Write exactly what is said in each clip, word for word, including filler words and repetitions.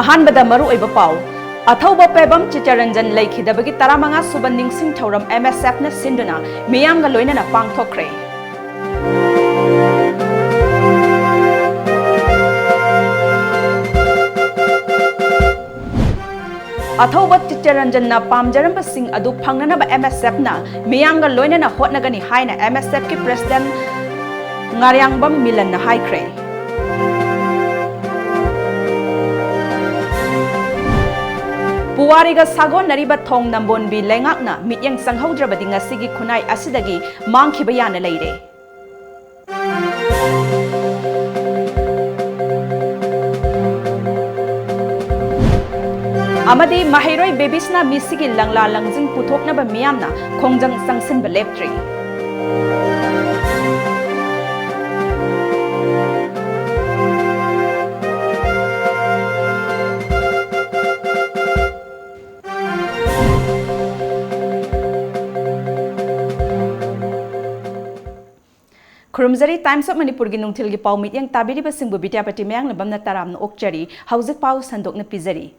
ꯑꯍꯥꯟꯕꯗ ꯃꯔꯨꯑꯣꯏꯕ ꯄꯥꯎ꯫ ꯑꯊꯧꯕ ꯄꯦꯕꯝ ꯆꯤꯇꯔꯟꯖꯟ ꯂꯩꯈꯤꯗꯕꯒꯤ ꯇꯔꯥꯃꯉꯥ ꯁꯨꯕ ꯅꯤꯡꯁꯤꯡ ꯊꯧꯔꯝ M S F ꯅ ꯁꯤꯟꯗꯨꯅ ꯃꯤꯌꯥꯝꯒ ꯂꯣꯏꯅꯅ ꯄꯥꯡꯊꯣꯛꯈ꯭ꯔꯦ꯫ ꯑꯊꯧꯕ ꯆꯤꯇꯔꯟꯖꯟꯅ ꯄꯥꯝꯖꯔꯝꯕꯁꯤꯡ ꯑꯗꯨ ꯐꯪꯅꯅꯕ M S F ꯅ ꯃꯤꯌꯥꯝꯒ ꯂꯣꯏꯅꯅ ꯍꯣꯠꯅꯒꯅꯤ ꯍꯥꯏꯅ M S F ꯀꯤ President ꯉꯥꯔꯤꯌꯥꯡꯕꯝ ꯃꯤꯂꯟꯅ ꯍꯥꯏꯈ꯭ꯔꯦ꯫ ꯄꯨꯋꯥꯔꯤꯒ ꯁꯥꯒꯣꯟꯅꯔꯤꯕ ꯊꯣꯡ ꯅꯝꯕꯣꯟꯕꯤ ꯂꯩꯉꯥꯛꯅ ꯃꯤꯠꯌꯦꯡ ꯆꯪꯍꯧꯗ꯭ꯔꯕꯗꯤ ꯉꯁꯤꯒꯤ ꯈꯨꯟꯅꯥꯏ ꯑꯁꯤꯗꯒꯤ ꯃꯥꯡꯈꯤꯕ ꯌꯥꯅ ꯂꯩꯔꯦ꯫ ꯑꯃꯗꯤ ꯃꯍꯩꯔꯣꯏ ꯕꯦꯕꯤꯁꯅ ꯃꯤꯁꯤꯒꯤ ꯂꯪꯂꯥ ꯂꯪꯖꯤꯡ ꯄꯨꯊꯣꯛꯅꯕ ꯃꯤꯌꯥꯝꯅ ꯈꯣꯡꯖꯪ ꯆꯪꯁꯤꯟꯕ ꯂꯦꯞꯇ꯭ꯔꯤ꯫ ꯈꯨꯔꯨꯝꯖꯔꯤ꯫ Times of ꯃꯅꯤꯄꯨꯔꯒꯤ ꯅꯨꯡꯊꯤꯜꯒꯤ ꯄꯥꯎ ꯃꯤꯠꯌꯦꯡ ꯇꯥꯕꯤꯔꯤꯕꯁꯤꯡꯕꯨ ꯕꯤꯗ꯭ꯌꯥꯄꯇꯤ ꯃꯌꯥꯡꯂꯝꯕꯝꯅ ꯇꯔꯥꯝꯅ ꯑꯣꯛꯆꯔꯤ꯫ ꯍꯧꯖꯤꯛ ꯄꯥꯎ ꯁꯟꯗꯣꯛꯅ ꯄꯤꯖꯔꯤ꯫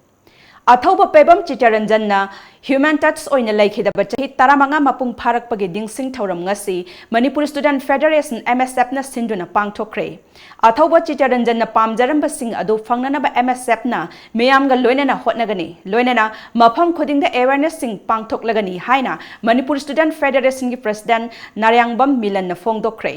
ꯑꯊꯧꯕ ꯄꯦꯕꯝ ꯆꯤꯇꯔꯟꯖꯟꯅ human touch ꯑꯣꯏꯅ ꯂꯩꯈꯤꯗꯕ ꯆꯍꯤ ꯇꯔꯥꯃꯉꯥ ꯃꯄꯨꯡ ꯐꯥꯔꯛꯄꯒꯤ ꯅꯤꯡꯁꯤꯡ ꯊꯧꯔꯝ ꯉꯁꯤ Manipur Student Federation, M S F ꯅ ꯁꯤꯟꯗꯨꯅ ꯄꯥꯡꯊꯣꯛꯈ꯭ꯔꯦ꯫ ꯑꯊꯧꯕ ꯆꯤꯇꯔꯟꯖꯟꯅ ꯄꯥꯝꯖꯔꯝꯕꯁꯤꯡ ꯑꯗꯨ ꯐꯪꯅꯅꯕ M S F ꯅ ꯃꯤꯌꯥꯝꯒ ꯂꯣꯏꯅꯅ ꯍꯣꯠꯅꯒꯅꯤ, ꯂꯣꯏꯅꯅ ꯃꯐꯝ ꯈꯨꯗꯤꯡꯗ awareness ꯁꯤꯡ ꯄꯥꯡꯊꯣꯛꯂꯒꯅꯤ ꯍꯥꯏꯅ Manipur Student Federation ꯒꯤ President ꯅꯥꯔꯤꯌꯥꯡꯕꯝ ꯃꯤꯂꯟꯅ ꯐꯣꯡꯗꯣꯛꯈ꯭ꯔꯦ꯫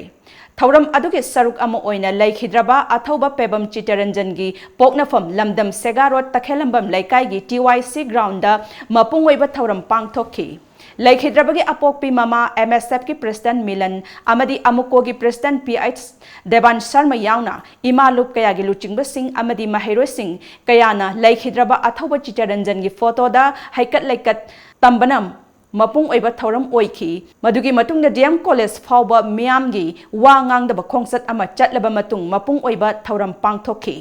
ꯊꯧꯔꯝ ꯑꯗꯨꯒꯤ ꯁꯔꯨꯛ ꯑꯃ ꯑꯣꯏꯅ ꯂꯩꯈꯤꯗ꯭ꯔꯕ ꯑꯊꯧꯕ ꯄꯦꯕꯝ ꯆꯤꯇꯔꯟꯖꯟꯒꯤ ꯄꯣꯛꯅꯐꯝ ꯂꯝꯗꯝ ꯁꯦꯒꯥ ꯔꯣꯗ, ꯇꯈꯦꯂꯝꯕꯝ ꯂꯩꯀꯥꯏꯒꯤ T Y C ground ꯗ ꯃꯄꯨꯡ ꯑꯣꯏꯕ ꯊꯧꯔꯝ ꯄꯥꯡꯊꯣꯛꯈꯤ꯫ ꯂꯩꯈꯤꯗ꯭ꯔꯕꯒꯤ ꯑꯄꯣꯛꯄꯤ ꯃꯃꯥ, M S F ꯀꯤ President ꯃꯤꯂꯟ ꯑꯃꯗꯤ ꯑꯃꯨꯀꯣꯒꯤ President P H Devan Sharma ꯌꯥꯎꯅ ꯏꯃꯥ ꯂꯨꯞ ꯀꯌꯥꯒꯤ ꯂꯨꯆꯤꯡꯕꯁꯤꯡ ꯑꯃꯗꯤ ꯃꯍꯩꯔꯣꯏꯁꯤꯡ ꯀꯌꯥꯅ ꯂꯩꯈꯤꯗ꯭ꯔꯕ ꯑꯊꯧꯕ ꯆꯤꯇꯔꯟꯖꯟꯒꯤ photo ꯗ ꯍꯩꯀꯠ ꯂꯩꯀꯠ ꯇꯝꯕꯅ ꯃꯄꯨꯡ ꯑꯣꯏꯕ ꯊꯧꯔꯝ ꯑꯣꯏꯈꯤ꯫ ꯃꯗꯨꯒꯤ ꯃꯇꯨꯡꯗ D M College ꯐꯥꯎꯕ ꯃꯤꯌꯥꯝꯒꯤ ꯋꯥ ꯉꯥꯡꯗꯕ ꯈꯣꯡꯆꯠ ꯑꯃ ꯆꯠꯂꯕ ꯃꯇꯨꯡ ꯃꯄꯨꯡ ꯑꯣꯏꯕ ꯊꯧꯔꯝ ꯄꯥꯡꯊꯣꯛꯈꯤ꯫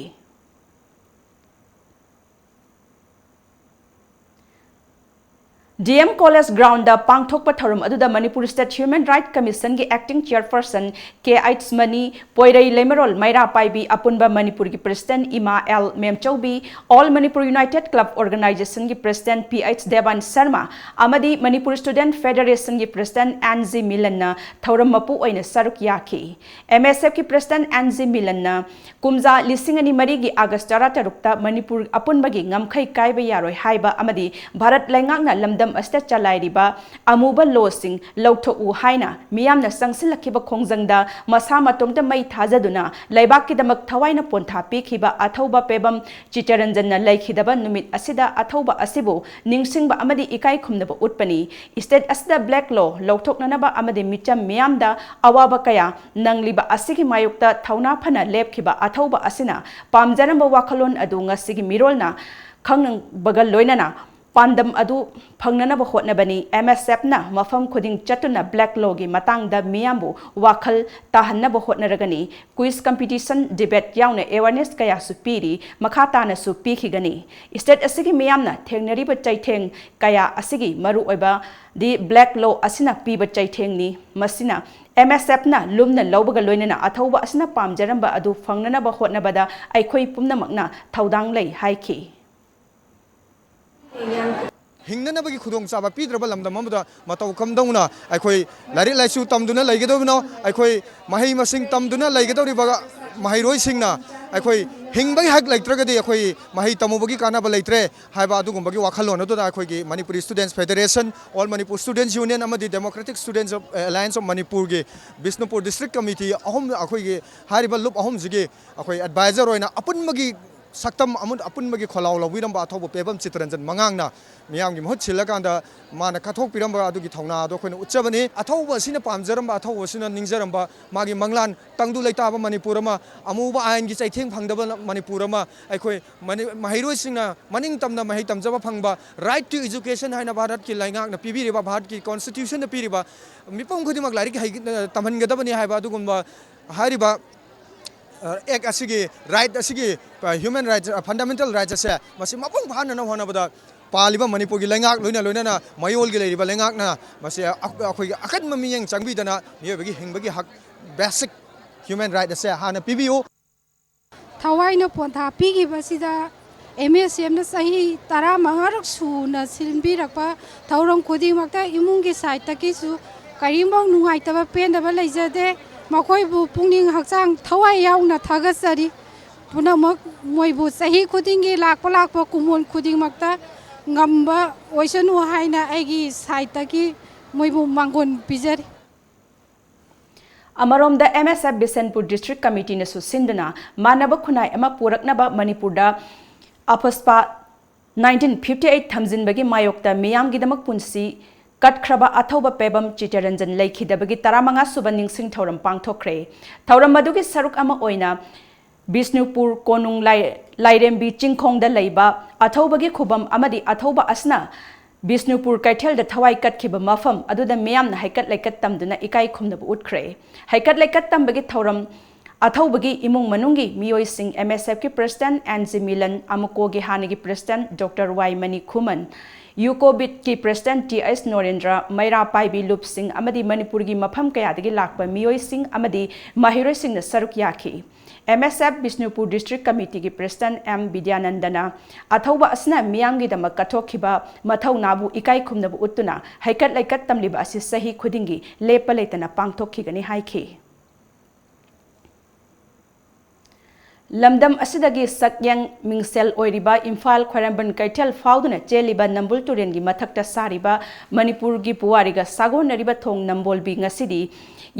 ꯗꯤ ꯑꯦꯝ ꯀꯣꯂꯦꯖ ꯒ꯭ꯔꯥꯎꯟꯗ ꯄꯥꯡꯊꯣꯛꯄ ꯊꯧꯔꯝ ꯑꯗꯨꯗ ꯃꯅꯤꯄꯨꯔ ꯁ꯭ꯇꯦꯠ ꯍ꯭ꯌꯨꯃꯦꯟ ꯔꯥꯏꯠ ꯀꯃꯤꯁꯟꯒꯤ acting chairperson K H Mani, Poirei Leimarol Meira Paibi, ꯑꯄꯨꯟꯕ ꯃꯅꯤꯄꯨꯔꯒꯤ president Ima L Memchoubi, all Manipur united club ꯑꯣꯔꯒꯅꯥꯏꯖꯦꯁꯟꯒꯤ president P H Deban Sharma ꯑꯃꯗꯤ ꯃꯅꯤꯄꯨꯔ ꯁ꯭ꯇꯨꯗꯦꯟꯠ ꯐꯦꯗꯔꯦꯁꯟꯒꯤ ꯄ꯭ꯔꯁꯤꯗꯦꯟꯠ ꯑꯦꯟ ꯖꯤ ꯃꯤꯂꯟꯅ ꯊꯧꯔꯝ ꯃꯄꯨ ꯑꯣꯏꯅ ꯁꯔꯨꯛ ꯌꯥꯈꯤ꯫ ꯑꯦꯝ ꯑꯦꯁ ꯑꯦꯐꯀꯤ ꯄ꯭ꯔꯁꯤꯗꯦꯟꯠ ꯑꯦꯟ ꯖꯤ ꯃꯤꯂꯟꯅ ꯀꯨꯝꯖꯥ ꯂꯤꯁꯤꯡ ꯑꯅꯤ ꯃꯔꯤꯒꯤ ꯑꯥꯒꯁ ꯇꯔꯥꯇꯔꯨꯛꯇ ꯃꯅꯤꯄꯨꯔ ꯑꯄꯨꯟꯕꯒꯤ ꯉꯝꯈꯩ ꯀꯥꯏꯕ ꯌꯥꯔꯣꯏ ꯍꯥꯏꯕ ꯑꯃꯗꯤ ꯚꯥꯔꯠ ꯂꯩꯉꯥꯛꯅ ꯂꯝꯗꯝ ꯑꯁꯤꯗ ꯆꯂꯥꯏꯔꯤꯕ ꯑꯃꯨꯕ ꯂꯣꯁꯤꯡ ꯂꯧꯊꯣꯛꯎ ꯍꯥꯏꯅ ꯃꯤꯌꯥꯝꯅ ꯆꯪꯁꯤꯜꯂꯛꯈꯤꯕ ꯈꯣꯡꯖꯪꯗ ꯃꯁꯥ ꯃꯇꯣꯝꯇ ꯃꯩ ꯊꯥꯖꯗꯨꯅ ꯂꯩꯕꯥꯛꯀꯤꯗꯃꯛ ꯊꯋꯥꯏꯅ ꯄꯣꯟꯊꯥ ꯄꯤꯈꯤꯕ ꯑꯊꯧꯕ ꯄꯦꯕꯝ ꯆꯤꯇꯔꯟꯖꯟꯅ ꯂꯩꯈꯤꯗꯕ ꯅꯨꯃꯤꯠ ꯑꯁꯤꯗ ꯑꯊꯧꯕ ꯑꯁꯤꯕꯨ ꯅꯤꯡꯁꯤꯡꯕ ꯑꯃꯗꯤ ꯏꯀꯥꯏ ꯈꯨꯝꯅꯕ ꯎꯠꯄꯅꯤ꯫ ꯁ꯭ꯇꯦꯠ ꯑꯁꯤꯗ ꯕ꯭ꯂꯦꯛ ꯂꯣ ꯂꯧꯊꯣꯛꯅꯅꯕ ꯑꯃꯗꯤ ꯃꯤꯆꯝ ꯃꯤꯌꯥꯝꯗ ꯑꯋꯥꯕ ꯀꯌꯥ ꯅꯪꯂꯤꯕ ꯑꯁꯤꯒꯤ ꯃꯥꯌꯣꯛꯇ ꯊꯧꯅꯥ ꯐꯅ ꯂꯦꯞꯈꯤꯕ ꯑꯊꯧꯕ ꯑꯁꯤꯅ ꯄꯥꯝꯖꯔꯝꯕ ꯋꯥꯈꯜꯂꯣꯟ ꯑꯗꯨ ꯉꯁꯤꯒꯤ ꯃꯤꯔꯣꯜꯅ ꯈꯪꯅꯕꯒ ꯂꯣꯏꯅꯅ ꯄꯥꯟꯗꯝ ꯑꯗꯨ ꯐꯪꯅꯅꯕ ꯍꯣꯠꯅꯕꯅꯤ꯫ ꯑꯦꯝ ꯑꯦꯁ ꯑꯦꯐꯅ ꯃꯐꯝ ꯈꯨꯗꯤꯡ ꯆꯠꯇꯨꯅ ꯕ꯭ꯂꯦꯛ ꯂꯣꯒꯤ ꯃꯇꯥꯡꯗ ꯃꯤꯌꯥꯝꯕꯨ ꯋꯥꯈꯜ ꯇꯥꯍꯟꯅꯕ ꯍꯣꯠꯅꯔꯒꯅꯤ꯫ ꯀ꯭ꯋꯤꯖ ꯀꯝꯄꯤꯇꯤꯁꯟ, ꯗꯤꯕꯦꯠ ꯌꯥꯎꯅ ꯑꯦꯋꯥꯔꯅꯦꯁ ꯀꯌꯥꯁꯨ ꯄꯤꯔꯤ, ꯃꯈꯥ ꯇꯥꯅꯁꯨ ꯄꯤꯈꯤꯒꯅꯤ꯫ ꯁ꯭ꯇꯦꯠ ꯑꯁꯤꯒꯤ ꯃꯤꯌꯥꯝꯅ ꯊꯦꯡꯅꯔꯤꯕ ꯆꯩꯊꯦꯡ ꯀꯌꯥ ꯑꯁꯤꯒꯤ ꯃꯔꯨꯑꯣꯏꯕꯗꯤ ꯕ꯭ꯂꯦꯛ ꯂꯣ ꯑꯁꯤꯅ ꯄꯤꯕ ꯆꯩꯊꯦꯡꯅꯤ꯫ ꯃꯁꯤꯅ ꯑꯦꯝ ꯑꯦꯁ ꯑꯦꯐꯅ ꯂꯨꯝꯅ ꯂꯧꯕꯒ ꯂꯣꯏꯅꯅ ꯑꯊꯧꯕ ꯑꯁꯤꯅ ꯄꯥꯝꯖꯔꯝꯕ ꯑꯗꯨ ꯐꯪꯅꯅꯕ ꯍꯣꯠꯅꯕꯗ ꯑꯩꯈꯣꯏ ꯄꯨꯝꯅꯃꯛꯅ ꯊꯧꯗꯥꯡ ꯂꯩ ꯍꯥꯏꯈꯤ꯫ ꯍꯤꯡꯅꯅꯕꯒꯤ ꯈꯨꯗꯣꯡꯆꯥꯕ ꯄꯤꯗ꯭ꯔꯕ ꯂꯝꯗꯝ ꯑꯃꯗ ꯃꯇꯧ ꯀꯝꯗꯧꯅ ꯑꯩꯈꯣꯏ ꯂꯥꯏꯔꯤꯛ ꯂꯥꯏꯁꯨ ꯇꯝꯗꯨꯅ ꯂꯩꯒꯗꯧꯔꯤꯕꯅꯣ? ꯑꯩꯈꯣꯏ ꯃꯍꯩ ꯃꯁꯤꯡ ꯇꯝꯗꯨꯅ ꯂꯩꯒꯗꯧꯔꯤꯕ ꯃꯍꯩꯔꯣꯏꯁꯤꯡꯅ ꯑꯩꯈꯣꯏ ꯍꯤꯡꯕꯒꯤ ꯍꯛ ꯂꯩꯇ꯭ꯔꯒꯗꯤ ꯑꯩꯈꯣꯏ ꯃꯍꯩ ꯇꯝꯃꯨꯕꯒꯤ ꯀꯥꯟꯅꯕ ꯂꯩꯇ꯭ꯔꯦ ꯍꯥꯏꯕ ꯑꯗꯨꯒꯨꯝꯕꯒꯤ ꯋꯥꯈꯜꯂꯣꯟ ꯑꯗꯨꯗ ꯑꯩꯈꯣꯏꯒꯤ Manipuri Students Federation, All Manipur Students Union ꯑꯃꯗꯤ Democratic Students of Alliance of Manipurꯒꯤ Bishnupur District Committee ꯑꯍꯨꯝ, ꯑꯩꯈꯣꯏꯒꯤ ꯍꯥꯏꯔꯤꯕ ꯂꯨꯞ ꯑꯍꯨꯝꯁꯤꯒꯤ ꯑꯩꯈꯣꯏ advisor ꯑꯣꯏꯅ ꯑꯄꯨꯟꯕꯒꯤ ꯁꯛꯇꯝ ꯑꯃ, ꯑꯄꯨꯟꯕꯒꯤ ꯈꯣꯜꯂꯥꯎ ꯂꯧꯕꯤꯔꯝꯕ ꯑꯊꯧꯕ ꯄꯦꯕꯝ ꯆꯤꯇꯔꯟꯖꯟ ꯃꯉꯥꯡꯅ ꯃꯤꯌꯥꯝꯒꯤ ꯃꯍꯨꯠ ꯁꯤꯜꯂꯀꯥꯟꯗ ꯃꯥꯅ ꯀꯠꯊꯣꯛꯄꯤꯔꯝꯕ ꯑꯗꯨꯒꯤ ꯊꯧꯅꯥ ꯑꯗꯣ ꯑꯩꯈꯣꯏꯅ ꯎꯠꯆꯕꯅꯤ꯫ ꯑꯊꯧꯕ ꯑꯁꯤꯅ ꯄꯥꯝꯖꯔꯝꯕ, ꯑꯊꯧꯕ ꯑꯁꯤꯅ ꯅꯤꯡꯖꯔꯝꯕ ꯃꯥꯒꯤ ꯃꯪꯂꯥꯟ ꯇꯪꯗꯨ ꯂꯩꯇꯥꯕ ꯃꯅꯤꯄꯨꯔ ꯑꯃ, ꯑꯃꯨꯕ ꯑꯥꯏꯟꯒꯤ ꯆꯩꯊꯦꯡ ꯐꯪꯗꯕ ꯃꯅꯤꯄꯨꯔ ꯑꯃ, ꯑꯩꯈꯣꯏ ꯃꯅꯤ-, ꯃꯍꯩꯔꯣꯏꯁꯤꯡꯅ ꯃꯅꯤꯡ ꯇꯝꯅ ꯃꯍꯩ ꯇꯝꯖꯕ ꯐꯪꯕ, right to education ꯍꯥꯏꯅ ꯚꯥꯔꯠꯀꯤ ꯂꯩꯉꯥꯛꯅ ꯄꯤꯕꯤꯔꯤꯕ, ꯚꯥꯔꯠꯀꯤ Constitutionꯅ ꯄꯤꯔꯤꯕ, ꯃꯤꯄꯨꯝ ꯈꯨꯗꯤꯡꯃꯛ ꯂꯥꯏꯔꯤꯛ ꯍꯩ-, ꯇꯝꯍꯟꯒꯗꯕꯅꯤ ꯍꯥꯏꯕ ꯑꯗꯨꯒꯨꯝꯕ ꯍꯥꯏꯔꯤꯕ ꯑꯦꯛ ꯑꯁꯤꯒꯤ, ꯔꯥꯏꯠ ꯑꯁꯤꯒꯤ, ꯍ꯭ꯌꯨꯃꯦꯟ ꯔꯥꯏꯠꯁ, ꯐꯟꯗꯥꯃꯦꯟꯇꯦꯜ ꯔꯥꯏꯠꯁ ꯑꯁꯦ ꯃꯁꯤ ꯃꯄꯨꯡ ꯐꯥꯍꯟꯅꯅꯕ ꯍꯣꯠꯅꯕꯗ ꯄꯥꯜꯂꯤꯕ ꯃꯅꯤꯄꯨꯔꯒꯤ ꯂꯩꯉꯥꯛ, ꯂꯣꯏꯅ ꯂꯣꯏꯅꯅ ꯃꯌꯣꯜꯒꯤ ꯂꯩꯔꯤꯕ ꯂꯩꯉꯥꯛꯅ ꯃꯁꯤ ꯑꯩꯈꯣꯏꯒꯤ ꯑꯀꯟꯕ ꯃꯤꯠꯌꯦꯡ ꯆꯪꯕꯤꯗꯅ ꯃꯤꯑꯣꯏꯕꯒꯤ ꯍꯤꯡꯕꯒꯤ ꯍꯛ, basic human right ꯑꯁꯦ ꯍꯥꯟꯅ ꯄꯤꯕꯤꯌꯨ꯫ ꯊꯋꯥꯏꯅ ꯄꯣꯟꯊꯥ ꯄꯤꯈꯤꯕꯁꯤꯗ ꯑꯦꯝ ꯑꯦꯁ ꯑꯦꯝꯅ ꯆꯍꯤ ꯇꯔꯥꯃꯉꯥꯔꯛ ꯁꯨꯅ ꯁꯤꯟꯕꯤꯔꯛꯄ ꯊꯧꯔꯝ ꯈꯨꯗꯤꯡꯃꯛꯇ ꯏꯃꯨꯡꯒꯤ ꯁꯥꯏꯠꯇꯒꯤꯁꯨ ꯀꯔꯤꯝꯐꯥꯎ ꯅꯨꯡꯉꯥꯏꯇꯕ ꯄꯦꯟꯗꯕ ꯂꯩꯖꯗꯦ꯫ ꯃꯈꯣꯏꯕꯨ ꯄꯨꯛꯅꯤꯡ ꯍꯛꯆꯥꯡ ꯊꯋꯥꯏ ꯌꯥꯎꯅ ꯊꯥꯒꯠꯆꯔꯤ꯫ ꯄꯨꯝꯅꯃꯛ ꯃꯣꯏꯕꯨ ꯆꯍꯤ ꯈꯨꯗꯤꯡꯒꯤ ꯂꯥꯛꯄ ꯂꯥꯛꯄ ꯀꯨꯝꯑꯣꯟ ꯈꯨꯗꯤꯡꯃꯛꯇ ꯉꯝꯕ ꯑꯣꯏꯁꯅꯨ ꯍꯥꯏꯅ ꯑꯩꯒꯤ ꯁꯥꯏꯠꯇꯒꯤ ꯃꯣꯏꯕꯨ ꯃꯥꯡꯒꯣꯟ ꯄꯤꯖꯔꯤ꯫ ꯑꯃꯔꯣꯝꯗ, M S F Bishnupur district ꯀꯃꯤꯇꯤꯅꯁꯨ ꯁꯤꯟꯗꯨꯅ ꯃꯥꯟꯅꯕ ꯈꯨꯟꯅꯥꯏ ꯑꯃ ꯄꯨꯔꯛꯅꯕ ꯃꯅꯤꯄꯨꯔꯗ ꯑꯐꯁꯄꯥ ꯅꯥꯏꯟꯇꯤꯟ ꯐꯤꯐꯇꯤ ꯑꯩꯠ ꯊꯝꯖꯤꯟꯕꯒꯤ ꯃꯥꯌꯣꯛꯇ ꯃꯤꯌꯥꯝꯒꯤꯗꯃꯛ ꯄꯨꯟꯁꯤ ꯀꯠꯈ꯭ꯔꯕ ꯑꯊꯧꯕ ꯄꯦꯕꯝ ꯆꯤꯇꯔꯟꯖꯟ ꯂꯩꯈꯤꯗꯕꯒꯤ ꯇꯔꯥꯃꯉꯥ ꯁꯨꯕ ꯅꯤꯡꯁꯤꯡ ꯊꯧꯔꯝ ꯄꯥꯡꯊꯣꯛꯈ꯭ꯔꯦ꯫ ꯊꯧꯔꯝ ꯑꯗꯨꯒꯤ ꯁꯔꯨꯛ ꯑꯃ ꯑꯣꯏꯅ ꯕꯤꯁꯅꯨꯄꯨꯔ ꯀꯣꯅꯨꯡ ꯂꯥꯏ-, ꯂꯥꯏꯔꯦꯝꯕꯤ ꯆꯤꯡꯈꯣꯡꯗ ꯂꯩꯕ ꯑꯊꯧꯕꯒꯤ ꯈꯨꯕꯝ ꯑꯃꯗꯤ ꯑꯊꯧꯕ ꯑꯁꯤꯅ ꯕꯤꯁꯅꯨꯄꯨꯔ ꯀꯩꯊꯦꯜꯗ ꯊꯋꯥꯏ ꯀꯠꯈꯤꯕ ꯃꯐꯝ ꯑꯗꯨꯗ ꯃꯤꯌꯥꯝꯅ ꯍꯩꯀꯠ ꯂꯩꯀꯠ ꯇꯝꯗꯨꯅ ꯏꯀꯥꯏ ꯈꯨꯝꯅꯕ ꯎꯠꯈ꯭ꯔꯦ꯫ ꯍꯩꯀꯠ ꯂꯩꯀꯠ ꯇꯝꯕꯒꯤ ꯊꯧꯔꯝ ꯑꯊꯧꯕꯒꯤ ꯏꯃꯨꯡ ꯃꯅꯨꯡꯒꯤ ꯃꯤꯑꯣꯏꯁꯤꯡ, ꯑꯦꯝ ꯑꯦꯁ ꯑꯦꯐꯀꯤ ꯄ꯭ꯔꯦꯁꯤꯗꯦꯟꯠ ꯑꯦꯟ ꯖꯤ ꯃꯤꯂꯟ, ꯑꯃꯨꯀꯣꯒꯤ ꯍꯥꯟꯅꯒꯤ president doctor Y Mani Khuman, ꯌꯨꯀꯣꯕꯤꯠꯀꯤ president T H Norendra, Meira Paibi ꯂꯨꯞꯁꯤꯡ ꯑꯃꯗꯤ ꯃꯅꯤꯄꯨꯔꯒꯤ ꯃꯐꯝ ꯀꯌꯥꯗꯒꯤ ꯂꯥꯛꯄ ꯃꯤꯑꯣꯏꯁꯤꯡ ꯑꯃꯗꯤ ꯃꯍꯩꯔꯣꯏꯁꯤꯡꯅ ꯁꯔꯨꯛ ꯌꯥꯈꯤ꯫ M S F Bishnupur district ꯀꯃꯤꯇꯤꯒꯤ ꯄ꯭ꯔꯦꯁꯤꯗꯦꯟꯠ ꯑꯦꯝ ꯕꯤꯗ꯭ꯌꯥꯅꯟꯗꯅ ꯑꯊꯧꯕ ꯑꯁꯤꯅ ꯃꯤꯌꯥꯝꯒꯤꯗꯃꯛ ꯀꯠꯊꯣꯛꯈꯤꯕ ꯃꯊꯧꯅꯥꯕꯨ ꯏꯀꯥꯏ ꯈꯨꯝꯅꯕ ꯎꯠꯇꯨꯅ ꯍꯩꯀꯠ ꯂꯩꯀꯠ ꯇꯝꯂꯤꯕ ꯑꯁꯤ ꯆꯍꯤ ꯈꯨꯗꯤꯡꯒꯤ ꯂꯦꯞꯄ ꯂꯩꯇꯅ ꯄꯥꯡꯊꯣꯛꯈꯤꯒꯅꯤ ꯍꯥꯏꯈꯤ꯫ ꯂꯝꯗꯝ ꯑꯁꯤꯗꯒꯤ ꯁꯛꯌꯦꯡ ꯃꯤꯡꯁꯦꯜ ꯑꯣꯏꯔꯤꯕ ꯏꯝꯐꯥꯜ ꯈ꯭ꯋꯥꯏꯔꯝꯕꯟ ꯀꯩꯊꯦꯜ ꯐꯥꯎꯗꯨꯅ ꯆꯦꯜꯂꯤꯕ ꯅꯝꯕꯨꯜ ꯇꯨꯔꯦꯜꯒꯤ ꯃꯊꯛꯇ ꯁꯥꯔꯤꯕ ꯃꯅꯤꯄꯨꯔꯒꯤ ꯄꯨꯋꯥꯔꯤꯒ ꯁꯥꯒꯣꯟꯅꯔꯤꯕ ꯊꯣꯡ ꯅꯝꯕꯣꯜꯕꯤ ꯉꯁꯤꯗꯤ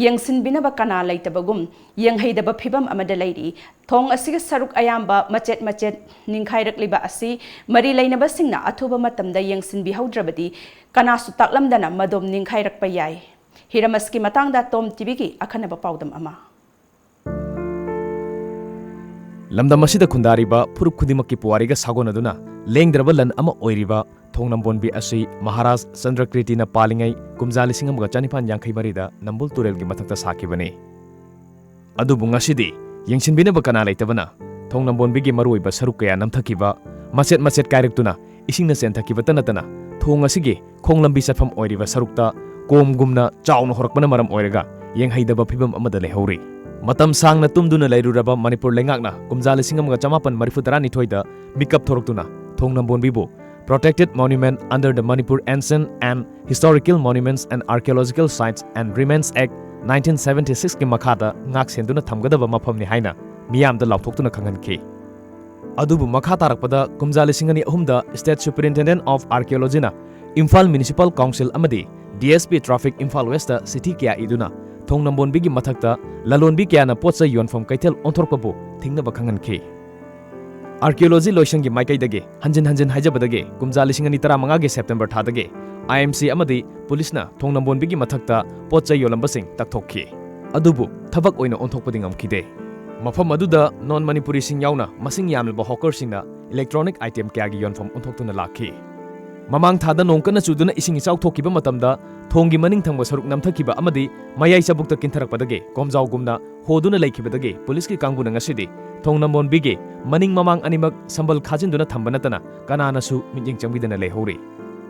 ꯌꯦꯡꯁꯤꯟꯕꯤꯅꯕ ꯀꯅꯥ ꯂꯩꯇꯕꯒꯨꯝ ꯌꯦꯡꯍꯩꯗꯕ ꯐꯤꯕꯝ ꯑꯃꯗ ꯂꯩꯔꯤ꯫ ꯊꯣꯡ ꯑꯁꯤꯒꯤ ꯁꯔꯨꯛ ꯑꯌꯥꯝꯕ ꯃꯆꯦꯠ ꯃꯆꯦꯠ ꯅꯤꯡꯈꯥꯏꯔꯛꯂꯤꯕ ꯑꯁꯤ ꯃꯔꯤ ꯂꯩꯅꯕꯁꯤꯡꯅ ꯑꯊꯨꯕ ꯃꯇꯝꯗ ꯌꯦꯡꯁꯤꯟꯕꯤꯍꯧꯗ꯭ꯔꯕꯗꯤ ꯀꯅꯥꯁꯨ ꯇꯥꯛꯂꯝꯗꯅ ꯃꯗꯣꯝ ꯅꯤꯡꯈꯥꯏꯔꯛꯄ ꯌꯥꯏ꯫ ꯍꯤꯔꯝ ꯑꯁꯤꯒꯤ ꯃꯇꯥꯡꯗ ꯇꯣꯝ ꯇꯤꯚꯤꯒꯤ ꯑꯈꯟꯅꯕ ꯄꯥꯎꯗꯝ ꯑꯃ꯫ ꯂꯝꯗꯝ ꯑꯁꯤꯗ ꯈꯨꯟꯗꯥꯔꯤꯕ ꯐꯨꯔꯨꯞ ꯈꯨꯗꯤꯡꯃꯛꯀꯤ ꯄꯨꯋꯥꯔꯤꯒ ꯁꯥꯒꯣꯟꯅꯗꯨꯅ ꯂꯦꯡꯗ꯭ꯔꯕ ꯂꯟ ꯑꯃ ꯑꯣꯏꯔꯤꯕ ꯊꯣꯡ ꯅꯝꯕꯣꯟꯕꯤ ꯑꯁꯤ ꯃꯍꯥꯔꯥꯖ ꯆꯟꯗ꯭ꯔꯀ꯭ꯔꯤꯇꯤꯅ ꯄꯥꯜꯂꯤꯉꯩ ꯀꯨꯝꯖꯥ ꯂꯤꯁꯤꯡ ꯑꯃꯒ ꯆꯅꯤꯄꯥꯟ ꯌꯥꯡꯈꯩ ꯃꯔꯤꯗ ꯅꯝꯕꯨꯜ ꯇꯨꯔꯦꯜꯒꯤ ꯃꯊꯛꯇ ꯁꯥꯈꯤꯕꯅꯤ꯫ ꯑꯗꯨꯕꯨ ꯉꯁꯤꯗꯤ ꯌꯦꯡꯁꯤꯟꯕꯤꯅꯕ ꯀꯅꯥ ꯂꯩꯇꯕꯅ ꯊꯣꯡ ꯅꯝꯕꯣꯟꯕꯤꯒꯤ ꯃꯔꯨꯑꯣꯏꯕ ꯁꯔꯨꯛ ꯀꯌꯥ ꯅꯝꯊꯈꯤꯕ, ꯃꯆꯦꯠ ꯃꯆꯦꯠ ꯀꯥꯏꯔꯛꯇꯨꯅ ꯏꯁꯤꯡꯅ ꯆꯦꯟꯊꯈꯤꯕꯇ ꯅꯠꯇꯅ ꯊꯣꯡ ꯑꯁꯤꯒꯤ ꯈꯣꯡ ꯂꯝꯕꯤ ꯆꯠꯐꯝ ꯑꯣꯏꯔꯤꯕ ꯁꯔꯨꯛꯇ ꯀꯣꯝꯒꯨꯝꯅ ꯆꯥꯎꯅ ꯍꯧꯔꯛꯄꯅ ꯃꯔꯝ ꯑꯣꯏꯔꯒ ꯌꯦꯡꯍꯩꯗꯕ ꯐꯤꯕꯝ ꯑꯃꯗ ꯂꯩꯍꯧꯔꯤ꯫ ꯃꯇꯝ ꯁꯥꯡꯅ ꯇꯨꯝꯗꯨꯅ ꯂꯩꯔꯨꯔꯕ ꯃꯅꯤꯄꯨꯔ ꯂꯩꯉꯥꯛꯅ ꯀꯨꯝꯖꯥ ꯂꯤꯁꯤꯡ ꯑꯃꯒ ꯆꯃꯥꯄꯟ ꯃꯔꯤꯐꯨ ꯇꯔꯥꯅꯤꯊꯣꯏꯗ ꯃꯤꯀꯞ ꯊꯣꯔꯛꯇꯨꯅ ꯊꯣꯡ ꯅꯝꯕꯣꯟꯕꯤꯕꯨ Protected Monument under the Manipur Ancient and Historical Monuments and Archaeological Sites and Remains Act nineteen seventy six ꯀꯤ ꯃꯈꯥꯗ ꯉꯥꯛ ꯁꯦꯟꯗꯨꯅ ꯊꯝꯒꯗꯕ ꯃꯐꯝꯅꯤ ꯍꯥꯏꯅ ꯃꯤꯌꯥꯝꯗ ꯂꯥꯎꯊꯣꯛꯇꯨꯅ ꯈꯪꯍꯟꯈꯤ꯫ ꯑꯗꯨꯕꯨ ꯃꯈꯥ ꯇꯥꯔꯛꯄꯗ ꯀꯨꯝꯖꯥ ꯂꯤꯁꯤꯡ ꯑꯅꯤ ꯑꯍꯨꯝꯗ State Superintendent of Archaeology ꯅ ꯏꯝꯐꯥꯜ Municipal Council ꯑꯃꯗꯤ D S P Traffic Imphal West ꯇ ꯆꯤꯊꯤ ꯀꯌꯥ ꯏꯗꯨꯅ ꯊꯣꯡ ꯅꯝꯕꯣꯟꯕꯤꯒꯤ ꯃꯊꯛꯇ ꯂꯂꯣꯟꯕꯤ ꯀꯌꯥꯅ ꯄꯣꯠ ꯆꯩ ꯌꯣꯟꯐꯝ ꯀꯩꯊꯦꯜ ꯑꯣꯟꯊꯣꯔꯛꯄꯕꯨ ꯊꯤꯡꯅꯕ ꯈꯪꯍꯟꯈꯤ꯫ Archaeology ꯂꯣꯏꯁꯪꯒꯤ ꯃꯥꯏꯀꯩꯗꯒꯤ ꯍꯟꯖꯤꯟ ꯍꯟꯖꯤꯟ ꯍꯥꯏꯖꯕꯗꯒꯤ ꯀꯨꯝꯖꯥ ꯂꯤꯁꯤꯡ ꯑꯅꯤ ꯇꯔꯥꯃꯉꯥꯒꯤ September ꯊꯥꯗꯒꯤ I M C ꯑꯃꯗꯤ ꯄꯨꯂꯤꯁꯅ ꯊꯣꯡ ꯅꯝꯕꯣꯟꯕꯤꯒꯤ ꯃꯊꯛꯇ ꯄꯣꯠ ꯆꯩ ꯌꯣꯜꯂꯝꯕꯁꯤꯡ ꯇꯛꯊꯣꯛꯈꯤ꯫ ꯑꯗꯨꯕꯨ ꯊꯕꯛ ꯑꯣꯏꯅ ꯑꯣꯟꯊꯣꯛꯄꯗꯤ ꯉꯝꯈꯤꯗꯦ꯫ ꯃꯐꯝ ꯑꯗꯨꯗ non ꯃꯅꯤꯄꯨꯔꯤꯁꯤꯡ ꯌꯥꯎꯅ ꯃꯁꯤꯡ ꯌꯥꯝꯂꯕ hawker ꯁꯤꯡꯅ electronic item ꯀꯌꯥꯒꯤ ꯌꯣꯟꯐꯝ ꯑꯣꯟꯊꯣꯛꯇꯨꯅ ꯂꯥꯛꯈꯤ꯫ ꯃꯃꯥꯡ ꯊꯥꯗ ꯅꯣꯡ ꯀꯟꯅ ꯆꯨꯗꯨꯅ ꯏꯁꯤꯡ ꯏꯆꯥꯎ ꯊꯣꯛꯈꯤꯕ ꯃꯇꯝꯗ ꯊꯣꯡꯒꯤ ꯃꯅꯤꯡ ꯊꯪꯕ ꯁꯔꯨꯛ ꯅꯝꯊꯈꯤꯕ ꯑꯃꯗꯤ ꯃꯌꯥꯏ ꯆꯕꯨꯛꯇ ꯀꯤꯟꯊꯔꯛꯄꯗꯒꯤ ꯀꯣꯝꯖꯥꯎꯒꯨꯝꯅ ꯍꯣꯗꯨꯅ ꯂꯩꯈꯤꯕꯗꯒꯤ ꯄꯨꯂꯤꯁꯀꯤ ꯀꯥꯡꯕꯨꯅ ꯉꯁꯤꯗꯤ ꯊꯣꯡ ꯅꯝꯕꯣꯟꯕꯤꯒꯤ ꯃꯅꯤꯡ ꯃꯃꯥꯡ ꯑꯅꯤꯃꯛ ꯁꯝꯕꯜ ꯈꯥꯖꯤꯟꯗꯨꯅ ꯊꯝꯕ ꯅꯠꯇꯅ ꯀꯅꯥꯅꯁꯨ ꯃꯤꯠꯌꯦꯡ ꯆꯪꯕꯤꯗꯅ ꯂꯩꯍꯧꯔꯤ꯫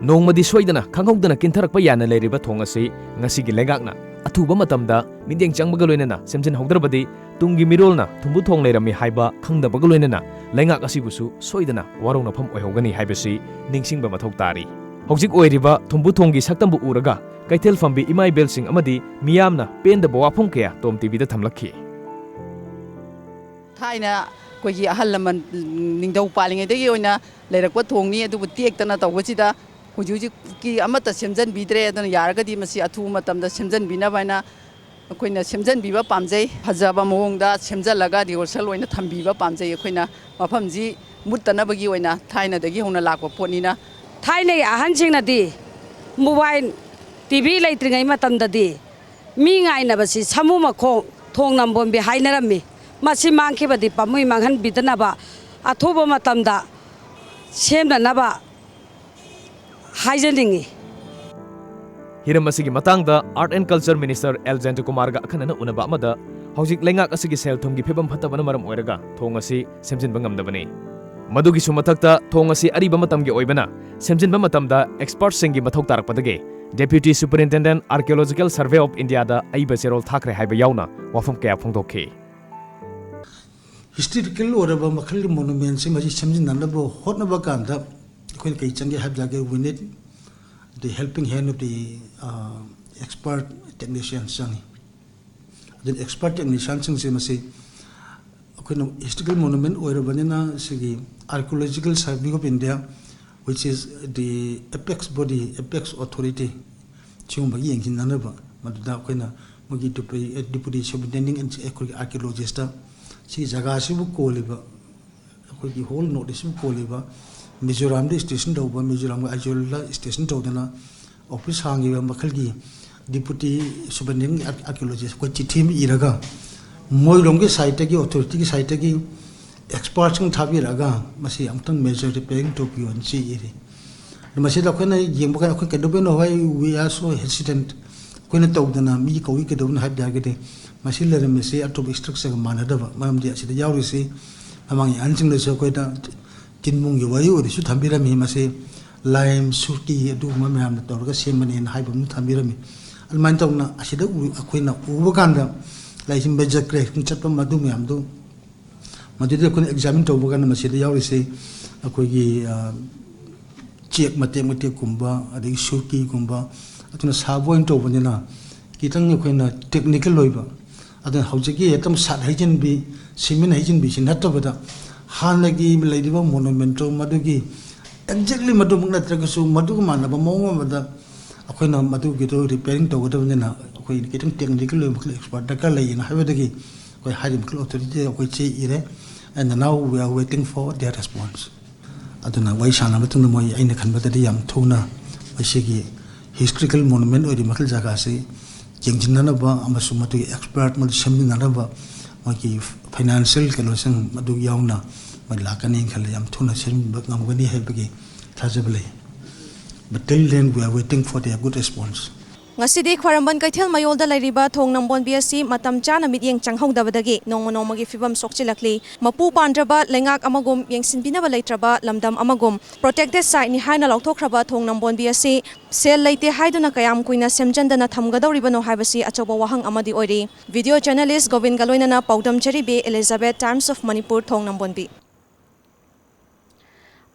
ꯅꯣꯡꯃꯗꯤ ꯁꯣꯏꯗꯅ ꯈꯪꯍꯧꯗꯅ ꯀꯤꯟꯊꯔꯛꯄ ꯌꯥꯅ ꯂꯩꯔꯤꯕ ꯊꯣꯡ ꯑꯁꯤ ꯉꯁꯤꯒꯤ ꯂꯩꯉꯥꯛꯅ ꯑꯊꯨꯕ ꯃꯇꯝꯗ ꯃꯤꯠꯌꯦꯡ ꯆꯪꯕꯒ ꯂꯣꯏꯅꯅ ꯁꯦꯝꯖꯤꯟꯍꯧꯗ꯭ꯔꯕꯗꯤ ꯇꯨꯡꯒꯤ ꯃꯤꯔꯣꯜꯅ ꯊꯨꯝꯕꯨ ꯊꯣꯡ ꯂꯩꯔꯝꯃꯤ ꯍꯥꯏꯕ ꯈꯪꯗꯕꯒ ꯂꯣꯏꯅꯅ ꯂꯩꯉꯥꯛ ꯑꯁꯤꯕꯨꯁꯨ ꯁꯣꯏꯗꯅ ꯋꯥꯔꯧꯅꯐꯝ ꯑꯣꯏꯍꯧꯒꯅꯤ ꯍꯥꯏꯕꯁꯤ ꯅꯤꯡꯁꯤꯡꯕ ꯃꯊꯧ ꯇꯥꯔꯤ꯫ ꯍꯧꯖꯤꯛ ꯑꯣꯏꯔꯤꯕ ꯊꯨꯝꯕꯨ ꯊꯣꯡꯒꯤ ꯁꯛꯇꯝꯕꯨ ꯎꯔꯒ ꯀꯩꯊꯦꯜ ꯐꯝꯕꯤ ꯏꯃꯥ ꯏꯕꯦꯜꯁꯤꯡ ꯑꯃꯗꯤ ꯃꯤꯌꯥꯝꯅ ꯄꯦꯟꯗꯕ ꯋꯥꯐꯝ ꯀꯌꯥ ꯇꯣꯝ ꯇꯤꯚꯤꯗ ꯊꯝꯂꯛꯈꯤ꯫ ꯊꯥꯏꯅ ꯑꯩꯈꯣꯏꯒꯤ ꯑꯍꯜ ꯂꯃꯟ, ꯅꯤꯡꯊꯧ ꯄꯥꯜꯂꯤꯉꯩꯗꯒꯤ ꯑꯣꯏꯅ ꯂꯩꯔꯛꯄ ꯊꯣꯡꯅꯤ, ꯑꯗꯨꯕꯨ ꯇꯦꯛꯇꯅ ꯇꯧꯕꯁꯤꯗ ꯍꯧꯖꯤꯛ ꯍꯧꯖꯤꯛꯀꯤ ꯑꯃꯠꯇ ꯁꯦꯝꯖꯤꯟꯕꯤꯗ꯭ꯔꯦ꯫ ꯑꯗꯨꯅ ꯌꯥꯔꯒꯗꯤ ꯃꯁꯤ ꯑꯊꯨꯕ ꯃꯇꯝꯗ ꯁꯦꯝꯖꯤꯟꯕꯤꯅꯕ ꯍꯥꯏꯅ ꯑꯩꯈꯣꯏꯅ ꯁꯦꯝꯖꯤꯟꯕꯤꯕ ꯄꯥꯝꯖꯩ꯫ ꯐꯖꯕ ꯃꯑꯣꯡꯗ ꯁꯦꯝꯖꯤꯜꯂꯒ rehearsal ꯑꯣꯏꯅ ꯊꯝꯕꯤꯕ ꯄꯥꯝꯖꯩ꯫ ꯑꯩꯈꯣꯏꯅ ꯃꯐꯝꯁꯤ ꯃꯨꯠꯇꯅꯕꯒꯤ ꯑꯣꯏꯅ ꯊꯥꯏꯅꯗꯒꯤ ꯍꯧꯅ ꯂꯥꯛꯄ ꯄꯣꯠꯅꯤꯅ꯫ ꯊꯥꯏꯅꯒꯤ ꯑꯍꯟꯁꯤꯡꯅꯗꯤ mobile, T V ꯂꯩꯇ꯭ꯔꯤꯉꯩ ꯃꯇꯝꯗꯗꯤ ꯃꯤ ꯉꯥꯏꯅꯕꯁꯤ ꯁꯥꯃꯨ ꯃꯈꯣꯡ, ꯊꯣꯡ ꯅꯝꯕꯣꯝꯕꯤ ꯍꯥꯏꯅꯔꯝꯃꯤ꯫ ꯃꯁꯤ ꯃꯥꯡꯈꯤꯕꯗꯤ ꯄꯥꯝꯃꯨꯏ, ꯃꯥꯡꯍꯟꯕꯤꯗꯅꯕ ꯑꯊꯨꯕ ꯃꯇꯝꯗ ꯁꯦꯝꯅꯅꯕ ꯍꯥꯏꯖꯅꯤꯡꯏ꯫ ꯍꯤꯔꯝ ꯑꯁꯤꯒꯤ ꯃꯇꯥꯡꯗ Art and Culture Minister L ꯖꯌꯟꯇꯀꯨꯃꯥꯔꯒ ꯑꯈꯟꯅꯅ ꯎꯅꯕ ꯑꯃꯗ ꯍꯧꯖꯤꯛ ꯂꯩꯉꯥꯛ ꯑꯁꯤꯒꯤ ꯁꯦꯜ ꯊꯨꯝꯒꯤ ꯐꯤꯕꯝ ꯐꯠꯇꯕꯅ ꯃꯔꯝ ꯑꯣꯏꯔꯒ ꯊꯣꯡ ꯑꯁꯤ ꯁꯦꯝꯖꯤꯟꯕ ꯉꯝꯗꯕꯅꯤ꯫ ꯃꯗꯨꯒꯤꯁꯨ ꯃꯊꯛꯇ, ꯊꯣꯡ ꯑꯁꯤ ꯑꯔꯤꯕ ꯃꯇꯝꯒꯤ ꯑꯣꯏꯕꯅ ꯁꯦꯝꯖꯤꯟꯕ ꯃꯇꯝꯗ expertꯁꯤꯡꯒꯤ ꯃꯊꯧ ꯇꯥꯔꯛꯄꯗꯒꯤ Deputy Superintendent Archaeological Survey of Indiaꯗ ꯑꯏꯕ ꯆꯦꯔꯣꯜ ꯊꯥꯈ꯭ꯔꯦ ꯍꯥꯏꯕ ꯌꯥꯎꯅ ꯋꯥꯐꯝ ꯀꯌꯥ ꯐꯣꯡꯗꯣꯛꯈꯤ꯫ ꯍꯤꯁꯇꯣꯔꯤꯀꯦꯜ ꯑꯣꯏꯔꯕ ꯃꯈꯜꯒꯤ ꯃꯣꯅꯨꯃꯦꯟꯁꯤꯡ ꯑꯁꯤ ꯁꯦꯝꯖꯤꯟꯅꯅꯕ ꯍꯣꯠꯅꯕ ꯀꯥꯟꯗ ꯑꯩꯈꯣꯏꯅ ꯀꯩ ꯆꯪꯒꯦ ꯍꯥꯏꯕ ꯇꯥꯔꯒꯗꯤ, we need the helping hand of the expert technicians ꯆꯪꯉꯤ꯫ ꯑꯗꯨꯅ expert technicianꯁꯤꯡꯁꯦ ꯃꯁꯤ ꯑꯩꯈꯣꯏꯅ ꯍꯤꯁꯇꯣꯔꯤꯀꯦꯜ ꯃꯣꯅꯨꯃꯦꯟ ꯑꯣꯏꯔꯕꯅꯤꯅ, ꯁꯤꯒꯤ Archaeological Survey of India, which is the apex body, apex authority, ꯁꯤꯒꯨꯝꯕꯒꯤ ꯌꯦꯡꯁꯤꯟꯅꯅꯕ, ꯃꯗꯨꯗ ꯑꯩꯈꯣꯏꯅ ꯃꯣꯏꯒꯤ Deputy Deputy Superintendent ꯑꯩꯈꯣꯏꯒꯤ Archaeologistꯇ ꯁꯤ ꯖꯒꯥꯁꯤꯕꯨ ꯀꯣꯜꯂꯤꯕ, ꯑꯩꯈꯣꯏꯒꯤ whole North Eastꯁꯤꯕꯨ ꯀꯣꯜꯂꯤꯕ, ꯃꯤꯖꯣꯔꯥꯝꯗ station ꯇꯧꯕ, ꯃꯤꯖꯣꯔꯥꯝꯒ ꯑꯥꯏꯖꯣꯜꯗ station ꯇꯧꯗꯅ office ꯍꯥꯡꯉꯤꯕ ꯃꯈꯜꯒꯤ Deputy Superintendent Archaeologist ꯑꯩꯈꯣꯏ ꯆꯤꯊꯤ ꯑꯃ ꯏꯔꯒ, ꯃꯣꯏꯔꯣꯝꯒꯤ sideꯇꯒꯤ, authorityꯒꯤ sideꯇꯒꯤ expertꯁꯤꯡ ꯊꯥꯕꯤꯔꯛꯑꯒ ꯃꯁꯤ ꯑꯃꯨꯛꯇꯪ major repairing ꯇꯧꯕꯤꯌꯣꯅ ꯆꯦ ꯏꯔꯤ꯫ ꯑꯗꯨ ꯃꯁꯤꯗ ꯑꯩꯈꯣꯏꯅ ꯌꯦꯡꯕ ꯀꯥꯟꯗ ꯑꯩꯈꯣꯏ ꯀꯩꯗꯧꯕꯩꯅꯣ ꯍꯣꯏ, we are so hesitant, ꯑꯩꯈꯣꯏꯅ ꯇꯧꯗꯅ ꯃꯤ ꯀꯧꯏ ꯀꯩꯗꯧꯕꯅꯣ ꯍꯥꯏꯕ ꯇꯥꯔꯒꯗꯤ, ꯃꯁꯤ ꯂꯩꯔꯝꯃꯤꯁꯤ ꯑꯇꯣꯞꯄ structureꯒ ꯃꯥꯟꯅꯗꯕ, ꯃꯔꯝꯗꯤ ꯑꯁꯤꯗ ꯌꯥꯎꯔꯤꯁꯤ ꯃꯃꯥꯡꯒꯤ ꯑꯍꯟꯁꯤꯡꯅꯁꯨ ꯑꯩꯈꯣꯏꯗ ꯇꯤꯟꯃꯨꯡꯒꯤ ꯋꯥꯔꯤ ꯑꯣꯏꯔꯁꯨ ꯊꯝꯕꯤꯔꯝꯃꯤ꯫ ꯃꯁꯤ lime, ꯁꯨꯔꯀꯤ ꯑꯗꯨꯒꯨꯝꯕ ꯃꯌꯥꯝꯅ ꯇꯧꯔꯒ ꯁꯦꯝꯕꯅꯦꯅ ꯍꯥꯏꯕ ꯑꯃ ꯊꯝꯕꯤꯔꯝꯃꯤ꯫ ꯑꯗꯨꯃꯥꯏꯅ ꯇꯧꯅ ꯑꯁꯤꯗ ꯎ-, ꯑꯩꯈꯣꯏꯅ ꯎꯕ ꯀꯥꯟꯗ ꯂꯥꯏꯁꯤ major correction ꯆꯠꯄ ꯃꯗꯨ ꯃꯌꯥꯝꯗꯨ, ꯃꯗꯨꯗ ꯑꯩꯈꯣꯏꯅ examine ꯇꯧꯕ ꯀꯥꯟꯗ ꯃꯁꯤꯗ ꯌꯥꯎꯔꯤꯁꯤ ꯑꯩꯈꯣꯏꯒꯤ, ꯑ, ꯆꯦꯛ ꯃꯇꯦꯛ ꯃꯇꯦꯛꯀꯨꯝꯕ, ꯑꯗꯒꯤ ꯁꯨꯔꯀꯤꯒꯨꯝꯕ, ꯑꯗꯨꯅ ꯁꯥꯕ ꯑꯣꯏꯅ ꯇꯧꯕꯅꯤꯅ ꯈꯤꯇꯪ ꯑꯩꯈꯣꯏꯅ technical ꯑꯣꯏꯕ, ꯑꯗꯨꯅ ꯍꯧꯖꯤꯛꯀꯤ ꯍꯦꯛꯇ ꯁꯥꯠ ꯍꯩꯖꯤꯟꯕꯤ, ꯁꯤꯃꯦꯟ ꯍꯩꯖꯤꯟꯕꯤꯁꯤ ꯅꯠꯇꯕꯗ, ꯍꯥꯟꯅꯒꯤ ꯂꯩꯔꯤꯕ monumental ꯃꯗꯨꯒꯤ exactly ꯃꯗꯨꯃꯛ ꯅꯠꯇ꯭ꯔꯒꯁꯨ ꯃꯗꯨꯒ ꯃꯥꯟꯅꯕ ꯃꯑꯣꯡ ꯑꯃꯗ ꯑꯩꯈꯣꯏꯅ ꯃꯗꯨꯒꯤꯗꯣ repairing ꯇꯧꯒꯗꯕꯅꯤꯅ, ꯑꯩꯈꯣꯏ ꯈꯤꯇꯪ technical ꯑꯣꯏꯕ ꯃꯈꯜ expert ꯗꯔꯀꯥꯔ ꯂꯩꯌꯦꯅ ꯍꯥꯏꯕꯗꯒꯤ ꯑꯩꯈꯣꯏ ꯍꯥꯏꯔꯤꯕ ꯃꯈꯜ authorityꯗ ꯑꯩꯈꯣꯏ ꯆꯦ ꯏꯔꯦ꯫ And now we are waiting for their response. ꯑꯗꯨꯅ ꯋꯥꯔꯤ ꯁꯥꯟꯅꯕ ꯃꯇꯨꯡꯗ ꯃꯣꯏ, ꯑꯩꯅ ꯈꯟꯕꯗꯗꯤ ꯌꯥꯝ ꯊꯨꯅ ꯃꯁꯤꯒꯤ historical monument ꯑꯣꯏꯔꯤꯕ ꯃꯈꯜ ꯖꯒꯥꯁꯤ ꯌꯦꯡꯁꯤꯟꯅꯅꯕ ꯑꯃꯁꯨꯡ ꯃꯗꯨꯒꯤ expert, ꯃꯗꯨ ꯁꯦꯝꯃꯤꯟꯅꯅꯕ ꯃꯣꯏꯒꯤ financial ꯀꯩꯅꯣꯁꯤꯡ ꯃꯗꯨ ꯌꯥꯎꯅ ꯃꯣꯏ ꯂꯥꯛꯀꯅꯤ ꯈꯜꯂꯤ꯫ ꯌꯥꯝ ꯊꯨꯅ ꯁꯦꯝꯕ ꯉꯝꯒꯅꯤ ꯍꯥꯏꯕꯒꯤ ꯊꯥꯖꯕ ꯂꯩ꯫ But till then, we are waiting for their good response. ꯉꯁꯤꯗꯤ ꯈ꯭ꯋꯥꯏꯔꯝꯕꯟ ꯀꯩꯊꯦꯜ ꯃꯌꯣꯜꯗ ꯂꯩꯔꯤꯕ ꯊꯣꯡ ꯅꯝꯕꯣꯟꯕꯤ ꯑꯁꯤ ꯃꯇꯝ ꯆꯥꯅ ꯃꯤꯠꯌꯦꯡ ꯆꯪꯍꯧꯗꯕꯗꯒꯤ ꯅꯣꯡꯃ ꯅꯣꯡꯃꯒꯤ ꯐꯤꯕꯝ ꯁꯣꯛꯆꯤꯜꯂꯛꯂꯤ꯫ ꯃꯄꯨ ꯄꯥꯟꯗ꯭ꯔꯕ ꯂꯩꯉꯥꯛ ꯑꯃꯒꯨꯝ, ꯌꯦꯡꯁꯤꯟꯕꯤꯅꯕ ꯂꯩꯇ꯭ꯔꯕ ꯂꯝꯗꯝ ꯑꯃꯒꯨꯝ, protected siteꯅꯤ ꯍꯥꯏꯅ ꯂꯥꯎꯊꯣꯛꯈ꯭ꯔꯕ ꯊꯣꯡ ꯅꯝꯕꯣꯟꯕꯤ ꯑꯁꯤ ꯁꯦꯜ ꯂꯩꯇꯦ ꯍꯥꯏꯗꯨꯅ ꯀꯌꯥꯝ ꯀꯨꯏꯅ ꯁꯦꯝꯖꯟꯗꯅ ꯊꯝꯒꯗꯧꯔꯤꯕꯅꯣ ꯍꯥꯏꯕꯁꯤ ꯑꯆꯧꯕ ꯋꯥꯍꯪ ꯑꯃꯗꯤ ꯑꯣꯏꯔꯤ꯫ Video journalist ꯒꯣꯕꯤꯟꯒ ꯂꯣꯏꯅꯅ ꯄꯥꯎꯗꯝ ꯖꯦꯔꯤꯕꯤ ꯑꯦꯂꯤꯖꯥꯕꯦꯊ, Times of Manipur, ꯊꯣꯡ ꯅꯝꯕꯣꯟꯕꯤ꯫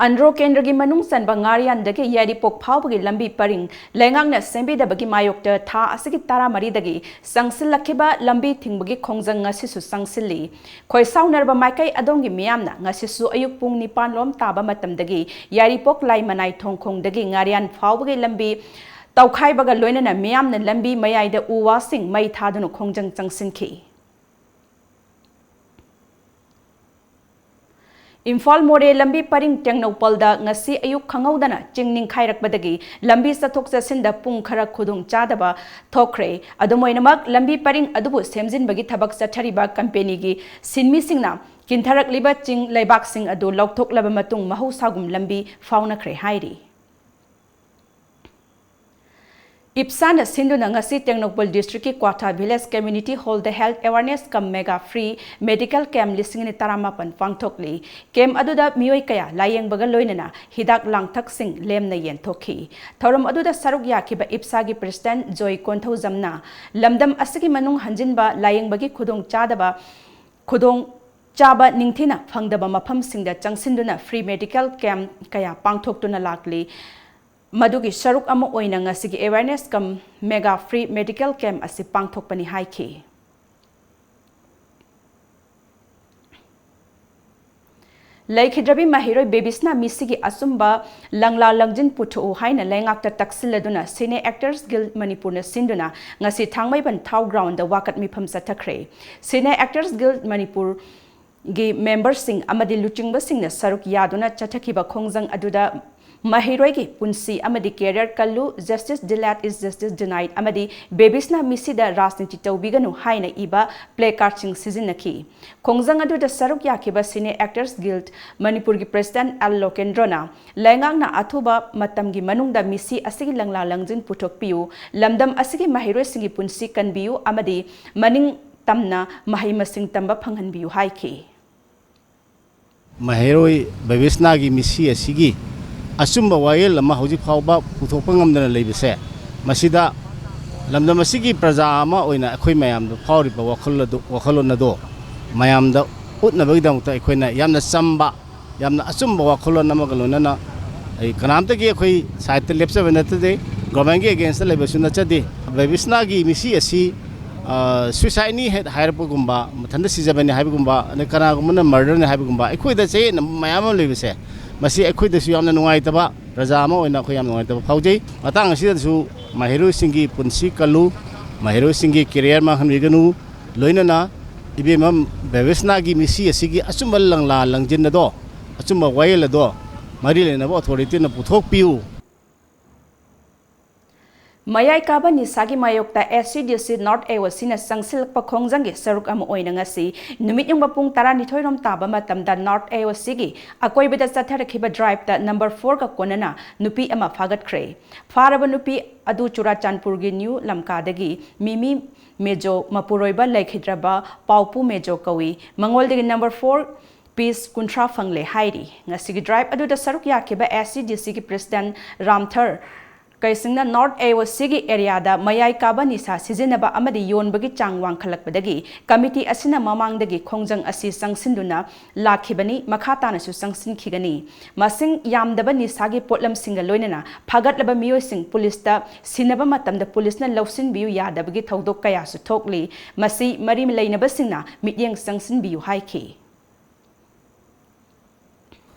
ꯑꯟꯗ꯭ꯔꯣ ꯀꯦꯟꯗ꯭ꯔꯒꯤ ꯃꯅꯨꯡ ꯆꯟꯕ ꯉꯥꯔꯤꯌꯥꯟꯗꯒꯤ ꯌꯥꯏꯔꯤꯄꯣꯛ ꯐꯥꯎꯕꯒꯤ ꯂꯝꯕꯤ ꯄꯔꯤꯡ ꯂꯩꯉꯥꯛꯅ ꯁꯦꯝꯕꯤꯗꯕꯒꯤ ꯃꯥꯌꯣꯛꯇ ꯊꯥ ꯑꯁꯤꯒꯤ ꯇꯔꯥꯃꯔꯤꯗꯒꯤ ꯆꯪꯁꯤꯜꯂꯛꯈꯤꯕ ꯂꯝꯕꯤ ꯊꯤꯡꯕꯒꯤ ꯈꯣꯡꯖꯪ ꯉꯁꯤꯁꯨ ꯆꯪꯁꯤꯜꯂꯤ꯫ ꯈꯣꯏꯁꯥꯎꯅꯔꯕ ꯃꯥꯏꯀꯩ ꯑꯗꯣꯝꯒꯤ ꯃꯤꯌꯥꯝꯅ ꯉꯁꯤꯁꯨ ꯑꯌꯨꯛ ꯄꯨꯡ ꯅꯤꯄꯥꯟ ꯂꯣꯝ ꯇꯥꯕ ꯃꯇꯝꯗꯒꯤ ꯌꯥꯏꯔꯤꯄꯣꯛ ꯂꯥꯏꯃꯅꯥꯏ ꯊꯣꯡꯈꯣꯡꯗꯒꯤ ꯉꯥꯔꯤꯌꯥꯟ ꯐꯥꯎꯕꯒꯤ ꯂꯝꯕꯤ ꯇꯧꯈꯥꯏꯕꯒ ꯂꯣꯏꯅꯅ ꯃꯤꯌꯥꯝꯅ ꯂꯝꯕꯤ ꯃꯌꯥꯏꯗ ꯎ ꯋꯥꯁꯤꯡ ꯃꯩ ꯊꯥꯗꯨꯅ ꯈꯣꯡꯖꯪ ꯆꯪꯁꯤꯟꯈꯤ꯫ ꯏꯝꯐꯥꯜ ꯃꯣꯔꯦ ꯂꯝꯕꯤ ꯄꯔꯤꯡ ꯇꯦꯡꯅꯧꯄꯜꯗ ꯉꯁꯤ ꯑꯌꯨꯛ ꯈꯪꯍꯧꯗꯅ ꯆꯤꯡ ꯅꯤꯡꯈꯥꯏꯔꯛꯄꯗꯒꯤ ꯂꯝꯕꯤ ꯆꯠꯊꯣꯛ ꯆꯠꯁꯤꯟꯗ ꯄꯨꯡ ꯈꯔ ꯈꯨꯗꯣꯡ ꯆꯥꯗꯕ ꯊꯣꯛꯈ꯭ꯔꯦ꯫ ꯑꯗꯨꯝ ꯑꯣꯏꯅꯃꯛ, ꯂꯝꯕꯤ ꯄꯔꯤꯡ ꯑꯗꯨꯕꯨ ꯁꯦꯝꯖꯤꯟꯕꯒꯤ ꯊꯕꯛ ꯆꯠꯊꯔꯤꯕ ꯀꯝꯄꯦꯅꯤꯒꯤ ꯁꯤꯟꯃꯤꯁꯤꯡꯅ ꯀꯤꯟꯊꯔꯛꯂꯤꯕ ꯆꯤꯡ ꯂꯩꯕꯥꯛꯁꯤꯡ ꯑꯗꯨ ꯂꯧꯊꯣꯛꯂꯕ ꯃꯇꯨꯡ ꯃꯍꯧꯁꯥꯒꯨꯝ ꯂꯝꯕꯤ ꯐꯥꯎꯅꯈ꯭ꯔꯦ ꯍꯥꯏꯔꯤ꯫ ꯏꯞꯁꯥꯅ ꯁꯤꯟꯗꯨꯅ ꯉꯁꯤ ꯇꯦꯡꯅꯧꯄꯜ ꯗꯤꯁꯇ꯭ꯔꯤꯛꯀꯤ ꯀ꯭ꯋꯥꯊꯥ ꯚꯤꯂꯦꯖ ꯀꯝꯃ꯭ꯌꯨꯅꯤꯇꯤ ꯍꯣꯜꯗ health awareness cum mega free medical camp ꯂꯤꯁꯤꯡ ꯑꯅꯤ ꯇꯔꯥꯃꯥꯄꯟ ꯄꯥꯡꯊꯣꯛꯂꯤ꯫ ꯀꯦꯝꯞ ꯑꯗꯨꯗ ꯃꯤꯑꯣꯏ ꯀꯌꯥ ꯂꯥꯌꯦꯡꯕꯒ ꯂꯣꯏꯅꯅ ꯍꯤꯗꯥꯛ ꯂꯥꯡꯊꯛꯁꯤꯡ ꯂꯦꯝꯅ ꯌꯦꯟꯊꯣꯛꯈꯤ꯫ ꯊꯧꯔꯝ ꯑꯗꯨꯗ ꯁꯔꯨꯛ ꯌꯥꯈꯤꯕ ꯏꯞꯁꯥꯒꯤ ꯄ꯭ꯔꯦꯁꯤꯗꯦꯟꯠ ꯖꯣꯏ ꯀꯣꯟꯊꯧꯖꯝꯅ ꯂꯝꯗꯝ ꯑꯁꯤꯒꯤ ꯃꯅꯨꯡ ꯍꯟꯖꯤꯟꯕ ꯂꯥꯌꯦꯡꯕꯒꯤ ꯈꯨꯗꯣꯡꯆꯥꯗꯕ, ꯈꯨꯗꯣꯡ ꯆꯥꯕ ꯅꯤꯡꯊꯤꯅ ꯐꯪꯗꯕ ꯃꯐꯝꯁꯤꯡꯗ ꯆꯪꯁꯤꯟꯗꯨꯅ free medical camp ꯀꯌꯥ ꯄꯥꯡꯊꯣꯛꯇꯨꯅ ꯂꯥꯛꯂꯤ꯫ ꯃꯗꯨꯒꯤ ꯁꯔꯨꯛ ꯑꯃ ꯑꯣꯏꯅ ꯉꯁꯤꯒꯤ awareness cum mega free medical camp ꯑꯁꯤ ꯄꯥꯡꯊꯣꯛꯄꯅꯤ ꯍꯥꯏꯈꯤ꯫ ꯂꯩꯈꯤꯗ꯭ꯔꯕꯤ ꯃꯍꯩꯔꯣꯏ ꯕꯦꯕꯤꯁꯅꯥ ꯃꯤꯁꯤꯒꯤ ꯑꯆꯨꯝꯕ ꯂꯪꯂꯥ ꯂꯪꯖꯤꯟ ꯄꯨꯊꯣꯛꯎ ꯍꯥꯏꯅ ꯂꯩꯉꯥꯛꯇ ꯇꯛꯁꯤꯜꯂꯗꯨꯅ Cine Actors Guild ꯃꯅꯤꯄꯨꯔꯅ ꯁꯤꯟꯗꯨꯅ ꯉꯁꯤ ꯊꯥꯡꯃꯩꯕꯟ ꯊꯥꯎ ꯒ꯭ꯔꯥꯎꯟꯗ ꯋꯥꯀꯠ ꯃꯤꯐꯝ ꯆꯠꯊꯈ꯭ꯔꯦ꯫ Cine Actors Guild ꯃꯅꯤꯄꯨꯔ ꯒꯤ ꯃꯦꯝꯕꯔꯁꯤꯡ ꯑꯃꯗꯤ ꯂꯨꯆꯤꯡꯕꯁꯤꯡꯅ ꯁꯔꯨꯛ ꯌꯥꯗꯨꯅ ꯆꯠꯊꯈꯤꯕ ꯈꯣꯡꯖꯪ ꯑꯗꯨꯗ ꯃꯍꯩꯔꯣꯏꯒꯤ ꯄꯨꯟꯁꯤ ꯑꯃꯗꯤ career ꯀꯜꯂꯨ, Justice delayed is justice denied ꯑꯃꯗꯤ ꯕꯦꯕꯤꯁꯅ ꯃꯤꯁꯤꯗ ꯔꯥꯖꯅꯤꯇꯤ ꯇꯧꯕꯤꯒꯅꯨ ꯍꯥꯏꯅ ꯏꯕ placardꯁꯤꯡ ꯁꯤꯖꯤꯟꯅꯈꯤ꯫ ꯈꯣꯡꯖꯪ ꯑꯗꯨꯗ ꯁꯔꯨꯛ ꯌꯥꯈꯤꯕ Cine Actors Guild ꯃꯅꯤꯄꯨꯔꯒꯤ president ꯑꯦꯜ ꯂꯣꯀꯦꯟꯗ꯭ꯔꯣꯅ ꯂꯩꯉꯥꯛꯅ ꯑꯊꯨꯕ ꯃꯇꯝꯒꯤ ꯃꯅꯨꯡꯗ ꯃꯤꯁꯤ ꯑꯁꯤꯒꯤ ꯂꯪꯂꯥ ꯂꯪꯖꯤꯟ ꯄꯨꯊꯣꯛꯄꯤꯌꯨ, ꯂꯝꯗꯝ ꯑꯁꯤꯒꯤ ꯃꯍꯩꯔꯣꯏꯁꯤꯡꯒꯤ ꯄꯨꯟꯁꯤ ꯀꯟꯕꯤꯌꯨ ꯑꯃꯗꯤ ꯃꯅꯤꯡ ꯇꯝꯅ ꯃꯍꯩ ꯃꯁꯤꯡ ꯇꯝꯕ ꯐꯪꯍꯟꯕꯤꯌꯨ ꯍꯥꯏꯈꯤ꯫ ꯃꯍꯩꯔꯣꯏ ꯕꯦꯕꯤꯁꯅꯥꯒꯤ ꯃꯤꯁꯤ ꯑꯁꯤꯒꯤ ꯑꯆꯨꯝꯕ ꯋꯥꯌꯦꯜ ꯑꯃ ꯍꯧꯖꯤꯛ ꯐꯥꯎꯕ ꯄꯨꯊꯣꯛꯄ ꯉꯝꯗꯅ ꯂꯩꯕꯁꯦ, ꯃꯁꯤꯗ ꯂꯝꯗꯝ ꯑꯁꯤꯒꯤ ꯄ꯭ꯔꯖꯥ ꯑꯃ ꯑꯣꯏꯅ ꯑꯩꯈꯣꯏ ꯃꯌꯥꯝꯗ ꯐꯥꯎꯔꯤꯕ ꯋꯥꯈꯜ ꯑꯗꯨ, ꯋꯥꯈꯜꯂꯣꯟ ꯑꯗꯣ ꯃꯌꯥꯝꯗ ꯎꯠꯅꯕꯒꯤꯗꯃꯛꯇ ꯑꯩꯈꯣꯏꯅ ꯌꯥꯝꯅ ꯆꯝꯕ, ꯌꯥꯝꯅ ꯑꯆꯨꯝꯕ ꯋꯥꯈꯜꯂꯣꯟ ꯑꯃꯒ ꯂꯣꯏꯅꯅ ꯑꯩ ꯀꯅꯥꯝꯇꯒꯤ ꯑꯩꯈꯣꯏ sideꯇ ꯂꯦꯞꯆꯕ ꯅꯠꯆꯗꯦ, governmentꯀꯤ againstꯇ ꯂꯩꯕꯁꯨ ꯅꯠꯆꯗꯦ꯫ ꯕꯦꯕꯤꯁꯅꯥꯒꯤ ꯃꯤꯁꯤ ꯑꯁꯤ suicideꯅꯤ ꯍꯥꯏꯔꯛꯄꯒꯨꯝꯕ, ꯃꯊꯟꯇ ꯁꯤꯖꯕꯅꯤ ꯍꯥꯏꯕꯒꯨꯝꯕ, ꯑꯗꯩ ꯀꯅꯥꯒꯨꯝꯕꯅ murderꯅꯤ ꯍꯥꯏꯕꯒꯨꯝꯕ ꯑꯩꯈꯣꯏꯗ ꯆꯌꯦꯠꯅꯕ ꯃꯌꯥꯝ ꯑꯃ ꯂꯩꯕꯁꯦ, ꯃꯁꯤ ꯑꯩꯈꯣꯏꯗꯁꯨ ꯌꯥꯝꯅ ꯅꯨꯡꯉꯥꯏꯇꯕ, ꯄ꯭ꯔꯖꯥ ꯑꯃ ꯑꯣꯏꯅ ꯑꯩꯈꯣꯏ ꯌꯥꯝ ꯅꯨꯡꯉꯥꯏꯇꯕ ꯐꯥꯎꯖꯩ꯫ ꯃꯇꯥꯡ ꯑꯁꯤꯗꯁꯨ ꯃꯍꯩꯔꯣꯏꯁꯤꯡꯒꯤ ꯄꯨꯟꯁꯤ ꯀꯜꯂꯨ, ꯃꯍꯩꯔꯣꯏꯁꯤꯡꯒꯤ career ꯃꯥꯡꯍꯟꯕꯤꯒꯅꯨ, ꯂꯣꯏꯅꯅ ꯏꯕꯦꯝꯃ ꯕꯦꯕꯤꯁꯅꯥꯒꯤ ꯃꯤꯁꯤ ꯑꯁꯤꯒꯤ ꯑꯆꯨꯝꯕ ꯂꯪꯂꯥ ꯂꯪꯖꯤꯟ ꯑꯗꯣ, ꯑꯆꯨꯝꯕ ꯋꯥꯌꯦꯜ ꯑꯗꯣ ꯃꯔꯤ ꯂꯩꯅꯕ authorityꯅ ꯄꯨꯊꯣꯛꯄꯤꯌꯨ꯫ ꯃꯌꯥꯏ ꯀꯥꯕ ꯅꯤꯁꯥꯒꯤ ꯃꯥꯌꯣꯛꯇ SCDC North AOCꯅ ꯆꯪꯁꯤꯜꯂꯛꯄ ꯈꯣꯡꯖꯪꯒꯤ ꯁꯔꯨꯛ ꯑꯃ ꯑꯣꯏꯅ ꯉꯁꯤ ꯅꯨꯃꯤꯠ ꯌꯨꯡꯕ ꯄꯨꯡ ꯇꯔꯥꯅꯤꯊꯣꯏ ꯔꯣꯝ ꯇꯥꯕ ꯃꯇꯝꯗ North AOCꯒꯤ ꯑꯀꯣꯏꯕꯗ ꯆꯠꯊꯔꯛꯈꯤꯕ driveꯇ number fourꯒ ꯀꯣꯟꯅꯅ ꯅꯨꯄꯤ ꯑꯃ ꯐꯥꯒꯠꯈ꯭ꯔꯦ꯫ ꯐꯥꯔꯕ ꯅꯨꯄꯤ ꯑꯗꯨ ꯆꯨꯔꯥꯆꯥꯟꯄꯨꯔꯒꯤ ꯅ꯭ꯌꯨ ꯂꯝꯀꯥꯗꯒꯤ ꯃꯤꯃꯤ ꯃꯦꯖꯣ ꯃꯄꯨꯔꯣꯏꯕ ꯂꯩꯈꯤꯗ꯭ꯔꯕ ꯄꯥꯎꯄꯨ ꯃꯦꯖꯣ ꯀꯧꯏ꯫ ꯃꯉꯣꯟꯗꯒꯤ number four piece ꯀꯨꯟꯊ꯭ꯔꯥ ꯐꯪꯂꯦ ꯍꯥꯏꯔꯤ꯫ ꯉꯁꯤꯒꯤ drive ꯑꯗꯨꯗ ꯁꯔꯨꯛ ꯌꯥꯈꯤꯕ SCDCꯒꯤ president ꯔꯥꯝꯊꯔ ꯀꯩꯁꯤꯡꯅ North AOCꯒꯤ areaꯗ ꯃꯌꯥꯏ ꯀꯥꯕ ꯅꯤꯁꯥ ꯁꯤꯖꯤꯟꯅꯕ ꯑꯃꯗꯤ ꯌꯣꯟꯕꯒꯤ ꯆꯥꯡ ꯋꯥꯡꯈꯠꯂꯛꯄꯗꯒꯤ committee ꯑꯁꯤꯅ ꯃꯃꯥꯡꯗꯒꯤ ꯈꯣꯡꯖꯪ ꯑꯁꯤ ꯆꯪꯁꯤꯟꯗꯨꯅ ꯂꯥꯛꯈꯤꯕꯅꯤ, ꯃꯈꯥ ꯇꯥꯅꯁꯨ ꯆꯪꯁꯤꯟꯈꯤꯒꯅꯤ꯫ ꯃꯁꯤꯡ ꯌꯥꯝꯗꯕ ꯅꯤꯁꯥꯒꯤ ꯄꯣꯠꯂꯝꯁꯤꯡꯒ ꯂꯣꯏꯅꯅ ꯐꯥꯒꯠꯂꯕ ꯃꯤꯑꯣꯏꯁꯤꯡ ꯄꯨꯂꯤꯁꯇ ꯁꯤꯟꯅꯕ ꯃꯇꯝꯗ ꯄꯨꯂꯤꯁꯅ ꯂꯧꯁꯤꯟꯕꯤꯌꯨ ꯌꯥꯗꯕꯒꯤ ꯊꯧꯗꯣꯛ ꯀꯌꯥꯁꯨ ꯊꯣꯛꯂꯤ꯫ ꯃꯁꯤ ꯃꯔꯤ ꯂꯩꯅꯕꯁꯤꯡꯅ ꯃꯤꯠꯌꯦꯡ ꯆꯪꯁꯤꯟꯕꯤꯌꯨ ꯍꯥꯏꯈꯤ꯫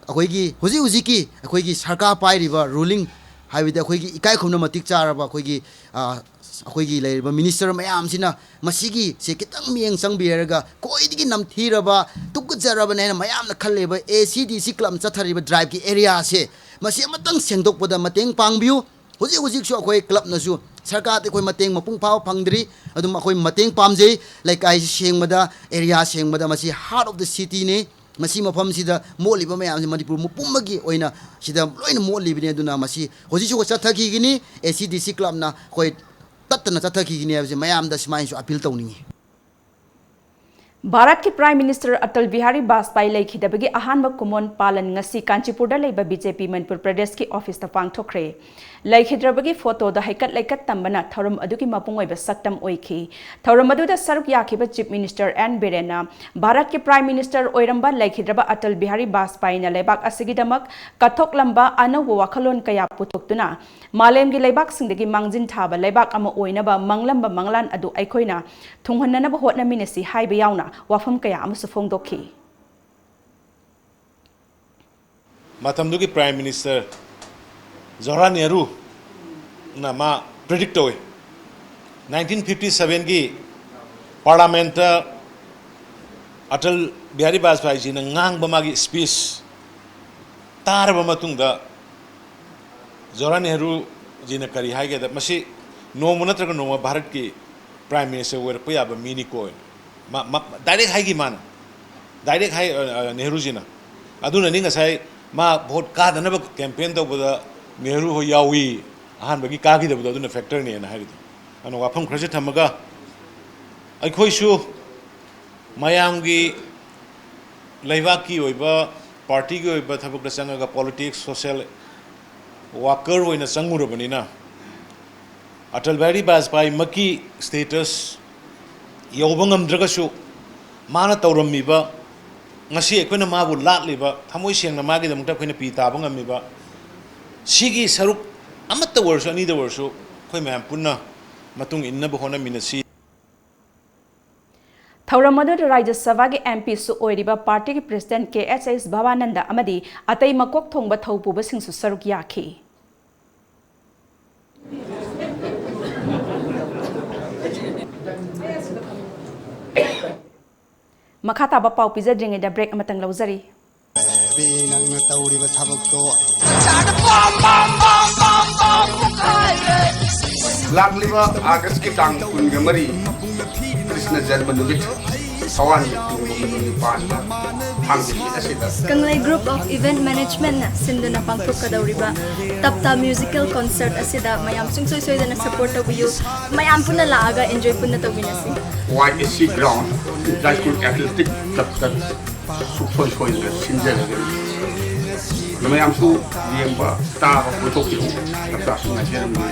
ꯑꯩꯈꯣꯏꯒꯤ ꯍꯧꯖꯤꯛ ꯍꯧꯖꯤꯛꯀꯤ ꯑꯩꯈꯣꯏꯒꯤ ꯁꯔꯀꯥꯔ ꯄꯥꯏꯔꯤꯕ ruling, ꯍꯥꯏꯕꯗꯤ ꯑꯩꯈꯣꯏꯒꯤ ꯏꯀꯥꯏ ꯈꯨꯝꯅ ꯃꯇꯤꯛ ꯆꯥꯔꯕ ꯑꯩꯈꯣꯏꯒꯤ, ꯑ, ꯑꯩꯈꯣꯏꯒꯤ ꯂꯩꯔꯤꯕ minister ꯃꯌꯥꯝꯁꯤꯅ ꯃꯁꯤꯒꯤꯁꯦ ꯈꯤꯇꯪ ꯃꯤꯠꯌꯦꯡ ꯆꯪꯕꯤꯔꯒ ꯈ꯭ꯋꯥꯏꯗꯒꯤ ꯅꯝꯊꯤꯔꯕ, ꯇꯨꯀꯠꯆꯔꯕꯅꯦ ꯍꯥꯏꯅ ꯃꯌꯥꯝꯅ ꯈꯜꯂꯤꯕ ACDC club ꯆꯠꯊꯔꯤꯕ driveꯀꯤ areaꯁꯦ ꯃꯁꯤ ꯑꯃꯇꯪ ꯁꯦꯡꯗꯣꯛꯄꯗ ꯃꯇꯦꯡ ꯄꯥꯡꯕꯤꯌꯨ꯫ ꯍꯧꯖꯤꯛ ꯍꯧꯖꯤꯛꯁꯨ ꯑꯩꯈꯣꯏ ꯀ꯭ꯂꯕꯅꯁꯨ ꯁꯔꯀꯥꯔꯗ ꯑꯩꯈꯣꯏ ꯃꯇꯦꯡ ꯃꯄꯨꯡ ꯐꯥꯕ ꯐꯪꯗ꯭ꯔꯤ꯫ ꯑꯗꯨꯝ ꯑꯩꯈꯣꯏ ꯃꯇꯦꯡ ꯄꯥꯝꯖꯩ꯫ ꯂꯩꯀꯥꯏꯁꯤ ꯁꯦꯡꯕꯗ, ꯑꯦꯔꯤꯌꯥ ꯁꯦꯡꯕꯗ, ꯃꯁꯤ heart of the cityꯅꯤ꯫ ꯃꯁꯤ ꯃꯐꯝꯁꯤꯗ ꯃꯣꯠꯂꯤꯕ ꯃꯌꯥꯝꯁꯤ ꯃꯅꯤꯄꯨꯔ ꯃꯄꯨꯝ ꯑꯃꯒꯤ ꯑꯣꯏꯅ ꯁꯤꯗ ꯂꯣꯏꯅ ꯃꯣꯠꯂꯤꯕꯅꯤ꯫ ꯑꯗꯨꯅ ꯃꯁꯤ ꯍꯧꯖꯤꯛꯁꯨ ꯑꯩꯈꯣꯏ ꯆꯠꯊꯈꯤꯒꯅꯤ꯫ ꯑꯦ ꯁꯤ ꯗꯤ ꯁꯤ ꯀ꯭ꯂꯕꯅ ꯑꯩꯈꯣꯏ ꯇꯠꯇꯅ ꯆꯠꯊꯈꯤꯒꯅꯤ ꯍꯥꯏꯕꯁꯦ ꯃꯌꯥꯝꯗ ꯁꯨꯃꯥꯏꯅꯁꯨ ꯑꯄꯤꯜ ꯇꯧꯅꯤꯡꯉꯤ꯫ ꯚꯥꯔꯠꯀꯤ ꯄ꯭ꯔꯥꯏꯝ ꯃꯤꯅꯤꯁꯇꯔ ꯑꯇꯜ ꯕꯤꯍꯥꯔꯤ ꯕꯥꯖꯄꯥꯏ ꯂꯩꯈꯤꯗꯕꯒꯤ ꯑꯍꯥꯟꯕ ꯀꯨꯃꯣꯟ ꯄꯥꯂꯟ ꯉꯁꯤ ꯀꯥꯟꯆꯤꯄꯨꯔꯗ ꯂꯩꯕ ꯕꯤ ꯖꯦ ꯄꯤ ꯃꯅꯤꯄꯨꯔ ꯄ꯭ꯔꯗꯦꯁꯀꯤ ꯑꯣꯐꯤꯁꯇ ꯄꯥꯡꯊꯣꯛꯈ꯭ꯔꯦ꯫ ꯂꯩꯈꯤꯗ꯭ꯔꯕꯒꯤ ꯐꯣꯇꯣꯗ ꯍꯩꯀꯠ ꯂꯩꯀꯠ ꯇꯝꯕꯅ ꯊꯧꯔꯝ ꯑꯗꯨꯒꯤ ꯃꯄꯨꯡ ꯑꯣꯏꯕ ꯁꯛꯇꯝ ꯑꯣꯏꯈꯤ꯫ ꯊꯧꯔꯝ ꯑꯗꯨꯗ ꯁꯔꯨꯛ ꯌꯥꯈꯤꯕ ꯆꯤꯐ ꯃꯤꯅꯤꯁꯇꯔ ꯑꯦꯟ ꯕꯤꯔꯦꯟꯅ ꯚꯥꯔꯠꯀꯤ ꯄ꯭ꯔꯥꯏꯝ ꯃꯤꯅꯤꯁꯇꯔ ꯑꯣꯏꯔꯝꯕ ꯂꯩꯈꯤꯗ꯭ꯔꯕ ꯑꯇꯜ ꯕꯤꯍꯥꯔꯤ ꯕꯥꯖꯄꯥꯏꯅ ꯂꯩꯕꯥꯛ ꯑꯁꯤꯒꯤꯗꯃꯛ ꯀꯠꯊꯣꯛꯂꯝꯕ ꯑꯅꯧꯕ ꯋꯥꯈꯜꯂꯣꯟ ꯀꯌꯥ ꯄꯨꯊꯣꯛꯇꯨꯅ ꯃꯥꯂꯦꯝꯒꯤ ꯂꯩꯕꯥꯛꯁꯤꯡꯗꯒꯤ ꯃꯥꯡꯖꯤꯟ ꯊꯥꯕ ꯂꯩꯕꯥꯛ ꯑꯃ ꯑꯣꯏꯅꯕ ꯃꯪꯂꯝꯕ ꯃꯪꯂꯥꯟ ꯑꯗꯨ ꯑꯩꯈꯣꯏꯅ ꯊꯨꯡꯍꯟꯅꯅꯕ ꯍꯣꯠꯅꯃꯤꯟꯅꯁꯤ ꯍꯥꯏꯕ ꯌꯥꯎꯅ ꯋꯥꯐꯝ ꯀꯌꯥ ꯑꯃꯁꯨ ꯐꯣꯡꯗꯣꯛꯈꯤ꯫ ꯃꯇꯝꯗꯨꯒꯤ ꯄ꯭ꯔꯥꯏꯝ ꯃꯤꯅꯤꯁꯇꯔ ꯖꯋꯥꯍꯔꯂꯥꯜ ꯅꯦꯍꯔꯨꯅ ꯃꯥ ꯄ꯭ꯔꯤꯗꯤꯛ ꯇꯧꯏ꯫ ꯅꯥꯏꯟꯇꯤꯟ ꯐꯤꯐꯇꯤ ꯁꯚꯦꯟꯒꯤ ꯄꯥꯔꯂꯥꯃꯦꯟꯠꯇ ꯑꯇꯜ ꯕꯤꯍꯥꯔꯤ ꯕꯥꯖꯄꯥꯏꯖꯤꯅ ꯉꯥꯡꯕ ꯃꯥꯒꯤ ꯁ꯭ꯄꯤꯁ ꯇꯥꯔꯕ ꯃꯇꯨꯡꯗ ꯖꯋꯥꯍꯔꯂꯥꯜ ꯅꯦꯍꯔꯨꯖꯤꯅ ꯀꯔꯤ ꯍꯥꯏꯒꯦꯗ, ꯃꯁꯤ ꯅꯣꯡꯃ ꯅꯠꯇ꯭ꯔꯒ ꯅꯣꯡꯃ ꯚꯥꯔꯠꯀꯤ ꯄ꯭ꯔꯥꯏꯝ ꯃꯤꯅꯤꯁꯇꯔ ꯑꯣꯏꯔꯛꯄ ꯌꯥꯕ ꯃꯤꯅꯤꯀꯣ꯫ ꯃꯥ, ꯃꯥ, ꯗꯥꯏꯔꯦꯛ ꯍꯥꯏꯈꯤ ꯃꯥꯅ꯫ ꯗꯥꯏꯔꯦꯛ ꯍꯥꯏ, ꯑ, ꯑ, ꯅꯦꯍꯔꯨꯖꯤꯅ꯫ ꯑꯗꯨꯅꯅꯤ ꯉꯁꯥꯏ ꯃꯥ ꯚꯣꯠ ꯀꯥꯗꯅꯕ ꯀꯦꯝꯄꯦꯟ ꯇꯧꯕꯗ ꯅꯦꯍꯔꯨ ꯍꯣꯏ ꯌꯥꯎꯏ, ꯑꯍꯥꯟꯕꯒꯤ ꯀꯥꯈꯤꯗꯕꯗꯣ ꯑꯗꯨꯅ ꯐꯦꯛꯇꯔꯅꯦꯅ ꯍꯥꯏꯔꯤꯗꯣ꯫ ꯑꯗꯨꯅ ꯋꯥꯐꯝ ꯈꯔꯁꯦ ꯊꯝꯃꯒ ꯑꯩꯈꯣꯏꯁꯨ ꯃꯌꯥꯝꯒꯤ ꯂꯩꯕꯥꯛꯀꯤ ꯑꯣꯏꯕ, ꯄꯥꯔꯇꯤꯒꯤ ꯑꯣꯏꯕ ꯊꯕꯛꯇ ꯆꯪꯉꯒ ꯄꯣꯂꯤꯇꯤꯛꯁ, ꯁꯣꯁꯦꯜ ꯋꯥꯀꯔ ꯑꯣꯏꯅ ꯆꯪꯉꯨꯔꯕꯅꯤꯅ ꯑꯇꯜ ꯕꯤꯍꯥꯔꯤ ꯕꯥꯖꯄꯥꯏꯃꯛꯀꯤ ꯁ꯭ꯇꯦꯇꯁ ꯌꯧꯕ ꯉꯝꯗ꯭ꯔꯒꯁꯨ ꯃꯥꯅ ꯇꯧꯔꯝꯃꯤꯕ, ꯉꯁꯤ ꯑꯩꯈꯣꯏꯅ ꯃꯥꯕꯨ ꯂꯥꯠꯂꯤꯕ, ꯊꯃꯣꯏ ꯁꯦꯡꯅ ꯃꯥꯒꯤꯗꯃꯛꯇ ꯑꯩꯈꯣꯏꯅ ꯄꯤ ꯇꯥꯕ ꯉꯝꯃꯤꯕ, ꯁꯤꯒꯤ ꯁꯔꯨꯛ ꯑꯃꯠꯇ ꯑꯣꯏꯔꯁꯨ, ꯑꯅꯤꯗ ꯑꯣꯏꯔꯁꯨ ꯑꯩꯈꯣꯏ ꯃꯌꯥꯝ ꯄꯨꯟꯅ ꯃꯇꯨꯡ ꯏꯟꯅꯕ ꯍꯣꯠꯅꯃꯤꯟꯅꯁꯤ꯫ ꯊꯧꯔꯝ ꯑꯗꯨꯗ ꯔꯥꯖ꯭ꯌ ꯁꯚꯥꯒꯤ ꯑꯦꯝ ꯄꯤꯁꯨ ꯑꯣꯏꯔꯤꯕ ꯄꯥꯔꯇꯤꯒꯤ ꯄ꯭ꯔꯦꯁꯤꯗꯦꯟꯠ ꯀꯦ ꯑꯦꯁ ꯑꯦꯁ ꯚꯕꯥꯅꯟꯗ ꯑꯃꯗꯤ ꯑꯇꯩ ꯃꯀꯣꯛ ꯊꯣꯡꯕ ꯊꯧꯄꯨꯕꯁꯤꯡꯁꯨ ꯁꯔꯨꯛ ꯌꯥꯈꯤ꯫ ꯃꯈꯥ ꯇꯥꯕ ꯄꯥꯎ ꯄꯤꯖꯗ꯭ꯔꯤꯉꯩꯗ ꯕ꯭ꯔꯦꯛ ꯑꯃꯇꯪ ꯂꯧꯖꯔꯤ꯫ ꯕꯤ, ꯅꯪꯅ ꯇꯧꯔꯤꯕ ꯊꯕꯛꯇꯣ ꯑꯩ ꯂꯥꯛꯂꯤꯕ ꯑꯥꯒꯁꯀꯤ ꯇꯥꯡ ꯀꯨꯟꯒ ꯃꯔꯤ, ꯀ꯭ꯔꯤꯁꯅ ꯖꯟꯃ ꯅꯨꯃꯤꯠ, ꯊꯋꯥꯟ ꯀꯨꯟꯒ ꯅꯤꯄꯥꯟꯗ ꯊꯥꯡꯖꯤꯡ ꯑꯁꯤꯗ ꯀꯪꯂꯩ Group of Event Managementꯅ ꯁꯤꯟꯗꯨꯅ ꯄꯥꯡꯊꯣꯛꯀꯗꯧꯔꯤꯕ ꯇꯞꯇꯥ musical concert ꯑꯁꯤꯗ ꯃꯌꯥꯝ ꯁꯨꯡꯁꯣꯏ ꯁꯣꯏꯗꯅ support ꯇꯧꯕꯤꯌꯨ꯫ ꯃꯌꯥꯝ ꯄꯨꯟꯅ ꯂꯥꯛꯑꯒ enjoy ꯄꯨꯟꯅ ꯇꯧꯃꯤꯟꯅꯁꯤ꯫ ꯋꯥꯏ ꯑꯦꯁ ꯁꯤ ground, ꯏꯝꯄ꯭ꯂꯥꯏ ꯁ꯭ꯀꯨꯜ ꯑꯦꯊꯂꯦꯇꯤꯛ ꯀ꯭ꯂꯕꯇ ꯁꯨꯡꯁꯣꯏ ꯁꯣꯏꯗꯅ ꯁꯤꯟꯖꯔꯒꯅꯤ꯫ ꯑꯗꯣ ꯃꯌꯥꯝꯁꯨ ꯌꯦꯡꯕ, ꯇꯥꯕ, ꯀꯣꯏꯊꯣꯛꯄꯤꯔꯛꯎ꯫ ꯇꯞꯇꯥꯁꯨ ꯉꯥꯏꯖꯔꯝꯂꯤ꯫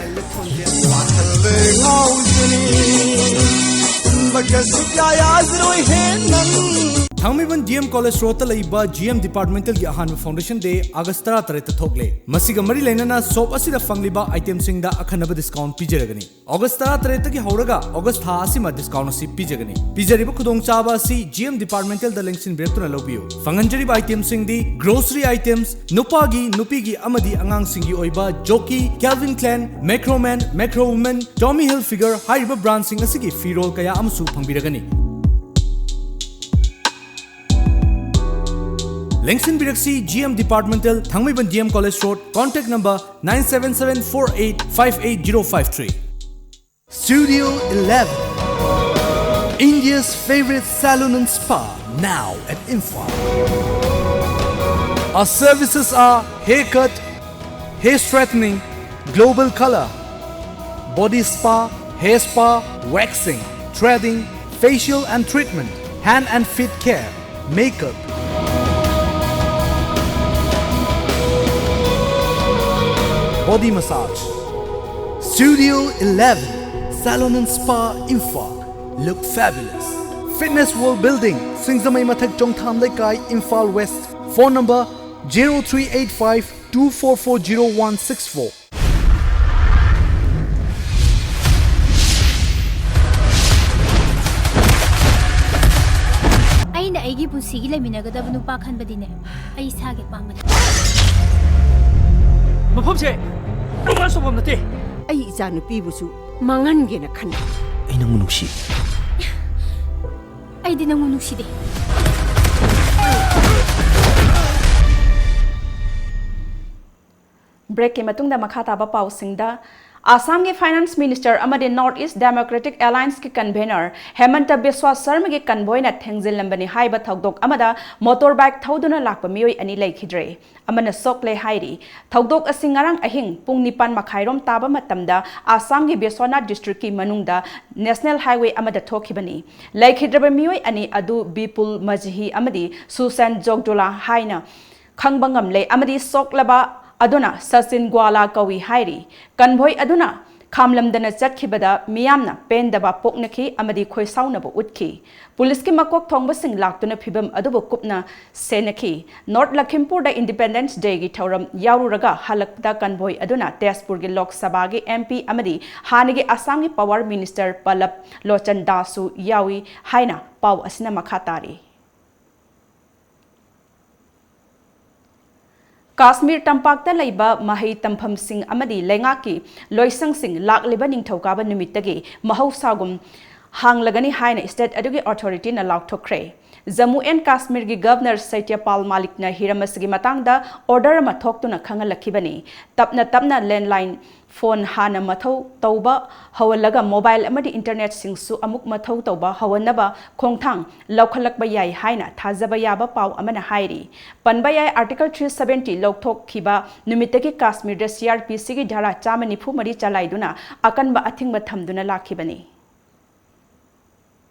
ꯊꯥꯡꯃꯩꯕꯟ ꯗꯤ ꯑꯦꯝ ꯀꯣꯂꯦꯖ ꯔꯣꯗꯇ ꯂꯩꯕ ꯖꯤ ꯑꯦꯝ ꯗꯤꯄꯥꯔꯠꯃꯦꯟꯇꯦꯜꯒꯤ ꯑꯍꯥꯟꯕ ꯐꯥꯎꯟꯗꯦꯁꯟ ꯗꯦ ꯑꯥꯒꯁ ꯇꯔꯥꯇꯔꯦꯠꯇ ꯊꯣꯛꯂꯦ꯫ ꯃꯁꯤꯒ ꯃꯔꯤ ꯂꯩꯅꯅ ꯁꯣꯞ ꯑꯁꯤꯗ ꯐꯪꯂꯤꯕ ꯑꯥꯏꯇꯦꯝꯁꯤꯡꯗ ꯑꯈꯟꯅꯕ ꯗꯤꯁꯀꯥꯎꯟꯠ ꯄꯤꯖꯔꯒꯅꯤ꯫ ꯑꯣꯒꯁ ꯇꯔꯥꯇꯔꯦꯠꯇꯒꯤ ꯍꯧꯔꯒ ꯑꯣꯒꯁ ꯊꯥ ꯑꯁꯤꯃ ꯗꯤꯁꯀꯥꯎꯟꯠ ꯑꯁꯤ ꯄꯤꯖꯒꯅꯤ꯫ ꯄꯤꯖꯔꯤꯕ ꯈꯨꯗꯣꯡꯆꯥꯕ ꯑꯁꯤ ꯖꯤ ꯑꯦꯝ ꯗꯤꯄꯥꯔꯠꯃꯦꯟꯇꯦꯜꯗ ꯂꯦꯡꯁꯤꯟꯕꯤꯔꯛꯇꯨꯅ ꯂꯧꯕꯤꯌꯨ꯫ ꯐꯪꯍꯟꯖꯔꯤꯕ ꯑꯥꯏꯇꯦꯝꯁꯤꯡꯗꯤ ꯒ꯭ꯔꯣꯁꯔꯤ ꯑꯥꯏꯇꯦꯝꯁ, ꯅꯨꯄꯥꯒꯤ, ꯅꯨꯄꯤꯒꯤ ꯑꯃꯗꯤ ꯑꯉꯥꯡꯁꯤꯡꯒꯤ ꯑꯣꯏꯕ Jockey, Calvin Klein, Macroman, macro woman, Tommy Hilfiger ꯍꯥꯏꯔꯤꯕ ꯕ꯭ꯔꯥꯟꯁꯤꯡ ꯑꯁꯤꯒꯤ ꯐꯤꯔꯣꯜ ꯀꯌꯥ ꯑꯃꯁꯨ ꯐꯪꯕꯤꯔꯒꯅꯤ꯫ ꯂꯦꯡꯁꯤꯟꯕꯤꯔꯛꯁꯤ G M departmental, Thangmeiband D M college road, contact number nine seven seven four eight five eight zero five three. Studio eleven, India's favorite salon and spa, now at Imphal. Our services are haircut, hair straightening, global color, body spa, hair spa, waxing, threading, facial and treatment, hand and feet care, makeup, body massage. Studio eleven, Salon and Spa, Imphal. Look fabulous. Fitness World Building, Singzamei Mathak, Chongtham Leikai, Imphal West. Phone number zero three eight five two four four zero one six four. ꯑꯩꯅ ꯑꯩꯒꯤ ꯄꯨꯟꯁꯤꯒꯤ ꯂꯩꯃꯤꯟꯅꯒꯗꯕ ꯅꯨꯄꯥ ꯈꯟꯕꯗꯤꯅꯦ, ꯑꯩ ꯏꯁꯥꯒꯤ ꯑꯄꯥꯝꯕꯅꯤ꯫ ꯃꯐꯝꯁꯦ romance ꯇꯧꯐꯝ ꯅꯠꯇꯦ꯫ ꯑꯩ ꯏꯆꯥ ꯅꯨꯄꯤꯕꯨꯁꯨ ꯃꯥꯡꯍꯟꯒꯦꯅ ꯈꯟꯕ꯫ ꯑꯩ ꯅꯪꯕꯨ ꯅꯨꯡꯁꯤ꯫ ꯑꯩꯗꯤ ꯅꯪꯕꯨ ꯅꯨꯡꯁꯤꯗꯦ꯫ ꯕ꯭ꯔꯦꯛꯀꯤ ꯃꯇꯨꯡꯗ ꯃꯈꯥ ꯇꯥꯕ ꯄꯥꯎꯁꯤꯡꯗ, ꯑꯥꯁꯥꯝꯒꯤ ꯐꯥꯏꯅꯥꯟꯁ ꯃꯤꯅꯤꯁꯇꯔ ꯑꯃꯗꯤ ꯅꯣꯔꯠ ꯏꯁ ꯗꯦꯃꯣꯀ꯭ꯔꯦꯇꯤꯛ ꯑꯦꯂꯥꯏꯟꯁꯀꯤ ꯀꯟꯚꯦꯅꯔ ꯍꯦꯃꯟꯇ ꯕꯤꯁ꯭ꯋꯥ ꯁꯔꯃꯒꯤ ꯀꯟꯚꯣꯏꯅ ꯊꯦꯡꯖꯤꯜꯂꯝꯕꯅꯤ ꯍꯥꯏꯕ ꯊꯧꯗꯣꯛ ꯑꯃꯗ ꯃꯣꯇꯣꯔ ꯕꯥꯏꯛ ꯊꯧꯗꯨꯅ ꯂꯥꯛꯄ ꯃꯤꯑꯣꯏ ꯑꯅꯤ ꯂꯩꯈꯤꯗ꯭ꯔꯦ꯫ ꯑꯃꯅ ꯁꯣꯛꯂꯦ ꯍꯥꯏꯔꯤ꯫ ꯊꯧꯗꯣꯛ ꯑꯁꯤ ꯉꯔꯥꯡ ꯑꯍꯤꯡ ꯄꯨꯡ ꯅꯤꯄꯥꯟ ꯃꯈꯥꯏꯔꯣꯝ ꯇꯥꯕ ꯃꯇꯝꯗ ꯑꯥꯁꯥꯝꯒꯤ ꯕꯤꯁ꯭ꯋꯥꯅꯥꯊ ꯗꯤꯁꯇ꯭ꯔꯤꯛꯀꯤ ꯃꯅꯨꯡꯗ ꯅꯦꯁꯅꯦꯜ ꯍꯥꯏꯋꯦ ꯑꯃꯗ ꯊꯣꯛꯈꯤꯕꯅꯤ꯫ ꯂꯩꯈꯤꯗ꯭ꯔꯕ ꯃꯤꯑꯣꯏ ꯑꯅꯤ ꯑꯗꯨ ꯕꯤꯄꯨꯜ ꯃꯖꯤꯍꯤ ꯑꯃꯗꯤ ꯁꯨꯁꯦꯟ ꯖꯣꯒꯗꯨꯂꯥ ꯍꯥꯏꯅ ꯈꯪꯕ ꯉꯝꯂꯦ ꯑꯃꯗꯤ ꯁꯣꯛꯂꯕ ꯑꯗꯨꯅ ꯁꯆꯤꯟ ꯒ꯭ꯋꯥꯂꯥ ꯀꯧꯏ ꯍꯥꯏꯔꯤ꯫ ꯀꯟꯚꯣꯏ ꯑꯗꯨꯅ ꯈꯥꯝꯂꯝꯗꯅ ꯆꯠꯈꯤꯕꯗ ꯃꯤꯌꯥꯝꯅ ꯄꯦꯟꯗꯕ ꯄꯣꯛꯅꯈꯤ ꯑꯃꯗꯤ ꯈꯣꯏꯁꯥꯎꯅꯕ ꯎꯠꯈꯤ꯫ ꯄꯨꯂꯤꯁꯀꯤ ꯃꯀꯣꯛ ꯊꯣꯡꯕꯁꯤꯡ ꯂꯥꯛꯇꯨꯅ ꯐꯤꯚꯝ ꯑꯗꯨꯕꯨ ꯀꯨꯞꯅ ꯁꯦꯟꯅꯈꯤ꯫ ꯅꯣꯔꯠ ꯂꯈꯤꯝꯄꯨꯔꯗ ꯏꯟꯗꯤꯄꯦꯟꯗꯦꯟꯁ ꯗꯦꯒꯤ ꯊꯧꯔꯝ ꯌꯥꯎꯔꯨꯔꯒ ꯍꯜꯂꯛꯄꯗ ꯀꯟꯚꯣꯏ ꯑꯗꯨꯅ ꯇꯦꯖꯄꯨꯔꯒꯤ ꯂꯣꯛ ꯁꯚꯥꯒꯤ ꯑꯦꯝ ꯄꯤ ꯑꯃꯗꯤ ꯍꯥꯟꯅꯒꯤ ꯑꯁꯥꯝꯒꯤ ꯄꯋꯥꯔ ꯃꯤꯅꯤꯁꯇꯔ ꯄꯂꯕ ꯂꯣꯆꯟ ꯗꯥꯁꯁꯨ ꯌꯥꯎꯏ ꯍꯥꯏꯅ ꯄꯥꯎ ꯑꯁꯤꯅ ꯃꯈꯥ ꯇꯥꯔꯤ꯫ ꯀꯥꯁꯃꯤꯔ ꯇꯝꯄꯥꯛꯇ ꯂꯩꯕ ꯃꯍꯩ ꯇꯝꯐꯝꯁꯤꯡ ꯑꯃꯗꯤ ꯂꯩꯉꯥꯛꯀꯤ ꯂꯣꯏꯁꯪꯁꯤꯡ ꯂꯥꯛꯂꯤꯕ ꯅꯤꯡꯊꯧꯀꯥꯕ ꯅꯨꯃꯤꯠꯇꯒꯤ ꯃꯍꯧꯁꯥꯒꯨꯝ ꯍꯥꯡꯂꯒꯅꯤ ꯍꯥꯏꯅ ꯁ꯭ꯇꯦꯠ ꯑꯗꯨꯒꯤ ꯑꯣꯊꯣꯔꯤꯇꯤꯅ ꯂꯥꯎꯊꯣꯛꯈ꯭ꯔꯦ꯫ ꯖꯝꯃꯨ ꯑꯦꯟ ꯀꯥꯁꯃꯤꯔꯒꯤ ꯒꯚꯔꯅꯔ ꯁꯇ꯭ꯌꯄꯥꯜ ꯃꯥꯂꯤꯛꯅ ꯍꯤꯔꯝ ꯑꯁꯤꯒꯤ ꯃꯇꯥꯡꯗ ꯑꯣꯔꯗꯔ ꯑꯃ ꯊꯣꯛꯇꯨꯅ ꯈꯪꯍꯜꯂꯛꯈꯤꯕꯅꯤ꯫ ꯇꯞꯅ ꯇꯞꯅ ꯂꯦꯟꯂꯥꯏꯟ ꯐꯣꯟ ꯍꯥꯟꯅ ꯃꯊꯧ ꯇꯧꯕ ꯍꯧꯍꯜꯂꯒ ꯃꯣꯕꯥꯏꯜ ꯑꯃꯗꯤ ꯏꯟꯇꯔꯅꯦꯠꯁꯤꯡꯁꯨ ꯑꯃꯨꯛ ꯃꯊꯧ ꯇꯧꯕ ꯍꯧꯍꯟꯅꯕ ꯈꯣꯡꯊꯥꯡ ꯂꯧꯈꯠꯂꯛꯄ ꯌꯥꯏ ꯍꯥꯏꯅ ꯊꯥꯖꯕ ꯌꯥꯕ ꯄꯥꯎ ꯑꯃꯅ ꯍꯥꯏꯔꯤ꯫ ꯄꯟꯕ ꯌꯥꯏ, ꯑꯥꯔꯇꯤꯀꯜ ꯊ꯭ꯔꯤ ꯁꯚꯦꯟꯇꯤ ꯂꯧꯊꯣꯛꯈꯤꯕ ꯅꯨꯃꯤꯠꯇꯒꯤ ꯀꯥꯁꯃꯤꯔꯗ ꯁꯤ ꯑꯥꯔ ꯄꯤ ꯁꯤꯒꯤ ꯙꯥꯔꯥ ꯆꯥꯝꯃ ꯅꯤꯐꯨ ꯃꯔꯤ ꯆꯂꯥꯏꯗꯨꯅ ꯑꯀꯟꯕ ꯑꯊꯤꯡꯕ ꯊꯝꯗꯨꯅ ꯂꯥꯛꯈꯤꯕꯅꯤ꯫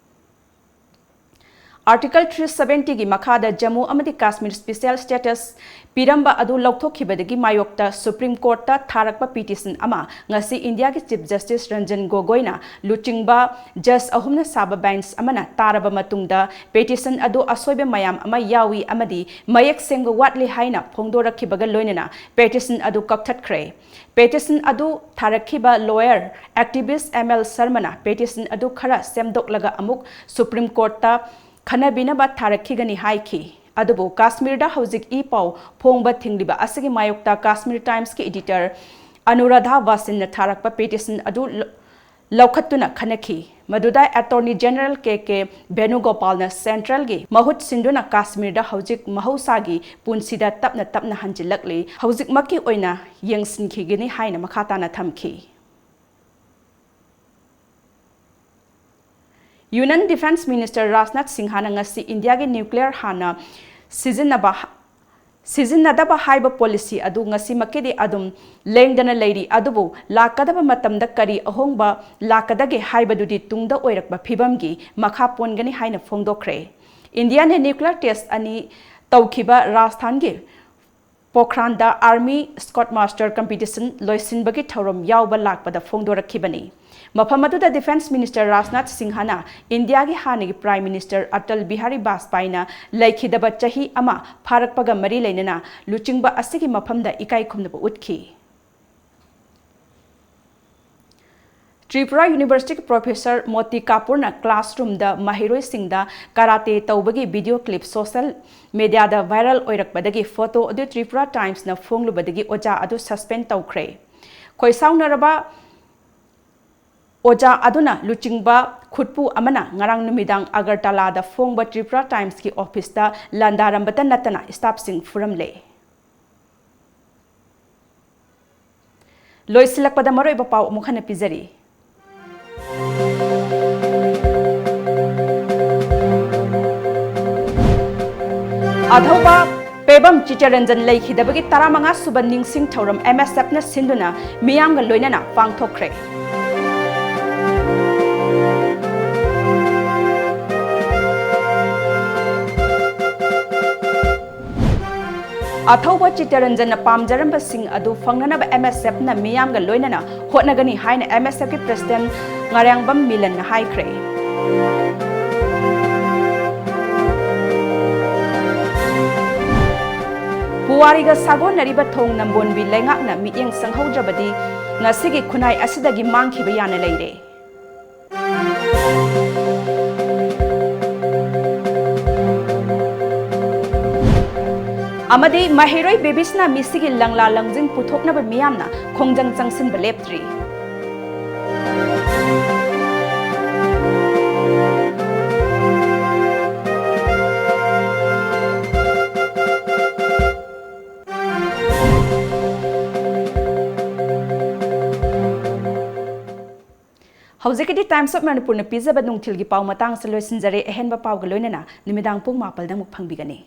ꯑꯥꯔꯇꯤꯀꯜ ꯊ꯭ꯔꯤ ꯁꯚꯦꯟꯇꯤꯒꯤ ꯃꯈꯥꯗ ꯖꯝꯃꯨ ꯑꯃꯗꯤ ꯀꯥꯁꯃꯤꯔ ꯁ꯭ꯄꯤꯁꯦꯜ ꯁ꯭ꯇꯦꯇꯁ ꯄꯤꯔꯝꯕ ꯑꯗꯨ ꯂꯧꯊꯣꯛꯈꯤꯕꯗꯒꯤ ꯃꯥꯌꯣꯛꯇ ꯁꯨꯄ꯭ꯔꯤꯝ ꯀꯣꯔꯠꯇ ꯊꯥꯔꯛꯄ ꯄꯤꯇꯤꯁꯟ ꯑꯃ ꯉꯁꯤ ꯏꯟꯗꯤꯌꯥꯒꯤ ꯆꯤꯐ ꯖꯁꯇꯤꯁ ꯔꯟꯖꯟ ꯒꯣꯒꯣꯏꯅ ꯂꯨꯆꯤꯡꯕ ꯖꯖ ꯑꯍꯨꯝꯅ ꯁꯥꯕ ꯕꯦꯟꯆ ꯑꯃꯅ ꯇꯥꯔꯕ ꯃꯇꯨꯡꯗ, ꯄꯤꯇꯤꯁꯟ ꯑꯗꯨ ꯑꯁꯣꯏꯕ ꯃꯌꯥꯝ ꯑꯃ ꯌꯥꯎꯏ ꯑꯃꯗꯤ ꯃꯌꯦꯛ ꯁꯦꯡꯕ ꯋꯥꯠꯂꯤ ꯍꯥꯏꯅ ꯐꯣꯡꯗꯣꯔꯛꯈꯤꯕꯒ ꯂꯣꯏꯅꯅ ꯄꯤꯇꯤꯁꯟ ꯑꯗꯨ ꯀꯛꯊꯠꯈ꯭ꯔꯦ꯫ ꯄꯤꯇꯤꯁꯟ ꯑꯗꯨ ꯊꯥꯔꯛꯈꯤꯕ ꯂꯣꯌꯔ ꯑꯦꯛꯇꯤꯚꯤꯁ ꯑꯦꯝ ꯑꯦꯜ ꯁꯔꯃꯅ ꯄꯤꯇꯤꯁꯟ ꯑꯗꯨ ꯈꯔ ꯁꯦꯝꯗꯣꯛꯂꯒ ꯑꯃꯨꯛ ꯁꯨꯄ꯭ꯔꯤꯝ ꯀꯣꯔꯠꯇ ꯈꯟꯅꯕꯤꯅꯕ ꯊꯥꯔꯛꯈꯤꯒꯅꯤ ꯍꯥꯏꯈꯤ꯫ ꯑꯗꯨꯕꯨ ꯀꯥꯁꯃꯤꯔꯗ ꯍꯧꯖꯤꯛ ꯏ ꯄꯥꯎ ꯐꯣꯡꯕ ꯊꯤꯡꯂꯤꯕ ꯑꯁꯤꯒꯤ ꯃꯥꯌꯣꯛꯇ ꯀꯥꯁꯃꯤꯔ ꯇꯥꯏꯝꯁꯀꯤ ꯏꯗꯤꯇꯔ ꯑꯅꯨꯔꯥꯙꯥ ꯚꯥꯁꯤꯟꯅ ꯊꯥꯔꯛꯄ ꯄꯤꯇꯤꯁꯟ ꯑꯗꯨ ꯂ-, ꯂꯧꯈꯠꯇꯨꯅ ꯈꯟꯅꯈꯤ꯫ ꯃꯗꯨꯗ Attorney General ꯀꯦ ꯀꯦ ꯚꯦꯅꯨꯒꯣꯄꯥꯜꯅ ꯁꯦꯟꯇ꯭ꯔꯦꯜꯒꯤ ꯃꯍꯨꯠ ꯁꯤꯟꯗꯨꯅ ꯀꯥꯁꯃꯤꯔꯗ ꯍꯧꯖꯤꯛ ꯃꯍꯧꯁꯥꯒꯤ ꯄꯨꯟꯁꯤꯗ ꯇꯞꯅ ꯇꯞꯅ ꯍꯟꯖꯤꯜꯂꯛꯂꯤ, ꯍꯧꯖꯤꯛꯃꯛꯀꯤ ꯑꯣꯏꯅ ꯌꯦꯡꯁꯤꯟꯈꯤꯒꯅꯤ ꯍꯥꯏꯅ ꯃꯈꯥ ꯇꯥꯅ ꯊꯝꯈꯤ꯫ Union Defence Minister ꯔꯥꯖꯅꯥꯊ ꯁꯤꯡꯍꯅ ꯉꯁꯤ ꯏꯟꯗꯤꯌꯥꯒꯤ nuclear ꯍꯥꯟꯅ ꯁꯤꯖꯤꯟꯅꯕ, ꯁꯤꯖꯤꯟꯅꯗꯕ ꯍꯥꯏꯕ policy ꯑꯗꯨ ꯉꯁꯤꯃꯛꯀꯤꯗꯤ ꯑꯗꯨꯝ ꯂꯦꯡꯗꯅ ꯂꯩꯔꯤ, ꯑꯗꯨꯕꯨ ꯂꯥꯛꯀꯗꯕ ꯃꯇꯝꯗ ꯀꯔꯤ ꯑꯍꯣꯡꯕ ꯂꯥꯛꯀꯗꯒꯦ ꯍꯥꯏꯕꯗꯨꯗꯤ ꯇꯨꯡꯗ ꯑꯣꯏꯔꯛꯄ ꯐꯤꯕꯝꯒꯤ ꯃꯈꯥ ꯄꯣꯟꯒꯅꯤ ꯍꯥꯏꯅ ꯐꯣꯡꯗꯣꯛꯈ꯭ꯔꯦ꯫ ꯏꯟꯗꯤꯌꯥꯅ nuclear test ꯑꯅꯤ ꯇꯧꯈꯤꯕ ꯔꯥꯖꯁꯊꯥꯟꯒꯤ ꯄꯣꯈ꯭ꯔꯥꯟꯗ Army Scout Master competition ꯂꯣꯏꯁꯤꯟꯕꯒꯤ ꯊꯧꯔꯝ ꯌꯥꯎꯕ ꯂꯥꯛꯄꯗ ꯐꯣꯡꯗꯣꯔꯛꯈꯤꯕꯅꯤ꯫ ꯃꯐꯝ ꯑꯗꯨꯗ Defence Minister ꯔꯥꯖꯅꯥꯊ ꯁꯤꯡꯍꯅ ꯏꯟꯗꯤꯌꯥꯒꯤ ꯍꯥꯟꯅꯒꯤ Prime Minister ꯑꯇꯜ ꯕꯤꯍꯥꯔꯤ ꯕꯥꯖꯄꯥꯏꯅ ꯂꯩꯈꯤꯗꯕ ꯆꯍꯤ ꯑꯃ ꯐꯥꯔꯛꯄꯒ ꯃꯔꯤ ꯂꯩꯅꯅ ꯂꯨꯆꯤꯡꯕ ꯑꯁꯤꯒꯤ ꯃꯐꯝꯗ ꯏꯀꯥꯏ ꯈꯨꯝꯅꯕ ꯎꯠꯈꯤ꯫ ꯇ꯭ꯔꯤꯄꯨꯔꯥ University Professor ꯃꯣꯇꯤ ꯀꯥꯄꯨꯔꯅ classroomꯗ ꯃꯍꯩꯔꯣꯏꯁꯤꯡꯗ ꯀꯔꯥꯇꯦ ꯇꯧꯕꯒꯤ video clip social mediaꯗ viral ꯑꯣꯏꯔꯛꯄꯗꯒꯤ photo ꯑꯗꯨ Tripura Timesꯅ ꯐꯣꯡꯂꯨꯕꯗꯒꯤ ꯑꯣꯖꯥ ꯑꯗꯨ suspend ꯇꯧꯈ꯭ꯔꯦ꯫ ꯈꯣꯏꯁꯥꯎꯅꯔꯕ ꯑꯣꯖꯥ ꯑꯗꯨꯅ ꯂꯨꯆꯤꯡꯕ ꯈꯨꯠꯄꯨ ꯑꯃꯅ ꯉꯔꯥꯡ ꯅꯨꯃꯤꯗꯥꯡ ꯑꯒꯔꯇꯂꯥꯗ ꯐꯣꯡꯕ Tripura Timesꯀꯤ officeꯇ ꯂꯥꯟꯗꯥꯔꯝꯕꯇ ꯅꯠꯇꯅ staffꯁꯤꯡ ꯐꯨꯔꯝꯂꯦ꯫ ꯂꯣꯏꯁꯤꯜꯂꯛꯄꯗ ꯃꯔꯨꯑꯣꯏꯕ ꯄꯥꯎ ꯑꯃꯨꯛ ꯍꯟꯅ ꯄꯤꯖꯔꯤ꯫ ꯑꯊꯧꯕ ꯄꯦꯕꯝ ꯆꯤꯇꯔꯟꯖꯟ ꯂꯩꯈꯤꯗꯕꯒꯤ ꯇꯔꯥꯃꯉꯥ ꯁꯨꯕ ꯅꯤꯡꯁꯤꯡ ꯊꯧꯔꯝ MSFꯅ ꯁꯤꯟꯗꯨꯅ ꯃꯤꯌꯥꯝꯒ ꯂꯣꯏꯅꯅ ꯄꯥꯡꯊꯣꯛꯈ꯭ꯔꯦ꯫ ꯑꯊꯧꯕ ꯆꯤꯇꯔꯟꯖꯟꯅ ꯄꯥꯝꯖꯔꯝꯕꯁꯤꯡ ꯑꯗꯨ ꯐꯪꯅꯅꯕ MSFꯅ ꯃꯤꯌꯥꯝꯒ ꯂꯣꯏꯅꯅ ꯍꯣꯠꯅꯒꯅꯤ ꯍꯥꯏꯅ MSFꯀꯤ President ꯉꯥꯔꯤꯌꯥꯡꯕꯝ ꯃꯤꯂꯟꯅ ꯍꯥꯏꯈ꯭ꯔꯦ꯫ ꯄꯨꯋꯥꯔꯤꯒ ꯁꯥꯒꯣꯟꯅꯔꯤꯕ ꯊꯣꯡ ꯅꯝꯕꯣꯟꯕꯤ ꯂꯩꯉꯥꯛꯅ ꯃꯤꯠꯌꯦꯡ ꯆꯪꯍꯧꯗ꯭ꯔꯕꯗꯤ ꯉꯁꯤꯒꯤ ꯈꯨꯟꯅꯥꯏ ꯑꯁꯤꯗꯒꯤ ꯃꯥꯡꯈꯤꯕ ꯌꯥꯅ ꯂꯩꯔꯦ꯫ ꯑꯃꯗꯤ ꯃꯍꯩꯔꯣꯏ ꯕꯦꯕꯤꯁꯅ ꯃꯤꯁꯤꯒꯤ ꯂꯪꯂꯥ ꯂꯪꯖꯤꯡ ꯄꯨꯊꯣꯛꯅꯕ ꯃꯤꯌꯥꯝꯅ ꯈꯣꯡꯖꯪ ꯆꯪꯁꯤꯟꯕ ꯂꯦꯞꯇ꯭ꯔꯤ꯫ ꯍꯧꯖꯤꯛꯀꯤꯗꯤ Times of Manipurꯅ ꯄꯤꯖꯕ ꯅꯨꯡꯊꯤꯜꯒꯤ ꯄꯥꯎ ꯃꯇꯥꯡꯁꯤꯗ ꯂꯣꯏꯁꯤꯟꯖꯔꯦ꯫ ꯑꯍꯦꯟꯕ ꯄꯥꯎꯒ ꯂꯣꯏꯅꯅ ꯅꯨꯃꯤꯗꯥꯡ ꯄꯨꯡ ꯃꯥꯄꯜꯗ ꯑꯃꯨꯛ ꯐꯪꯕꯤꯒꯅꯤ꯫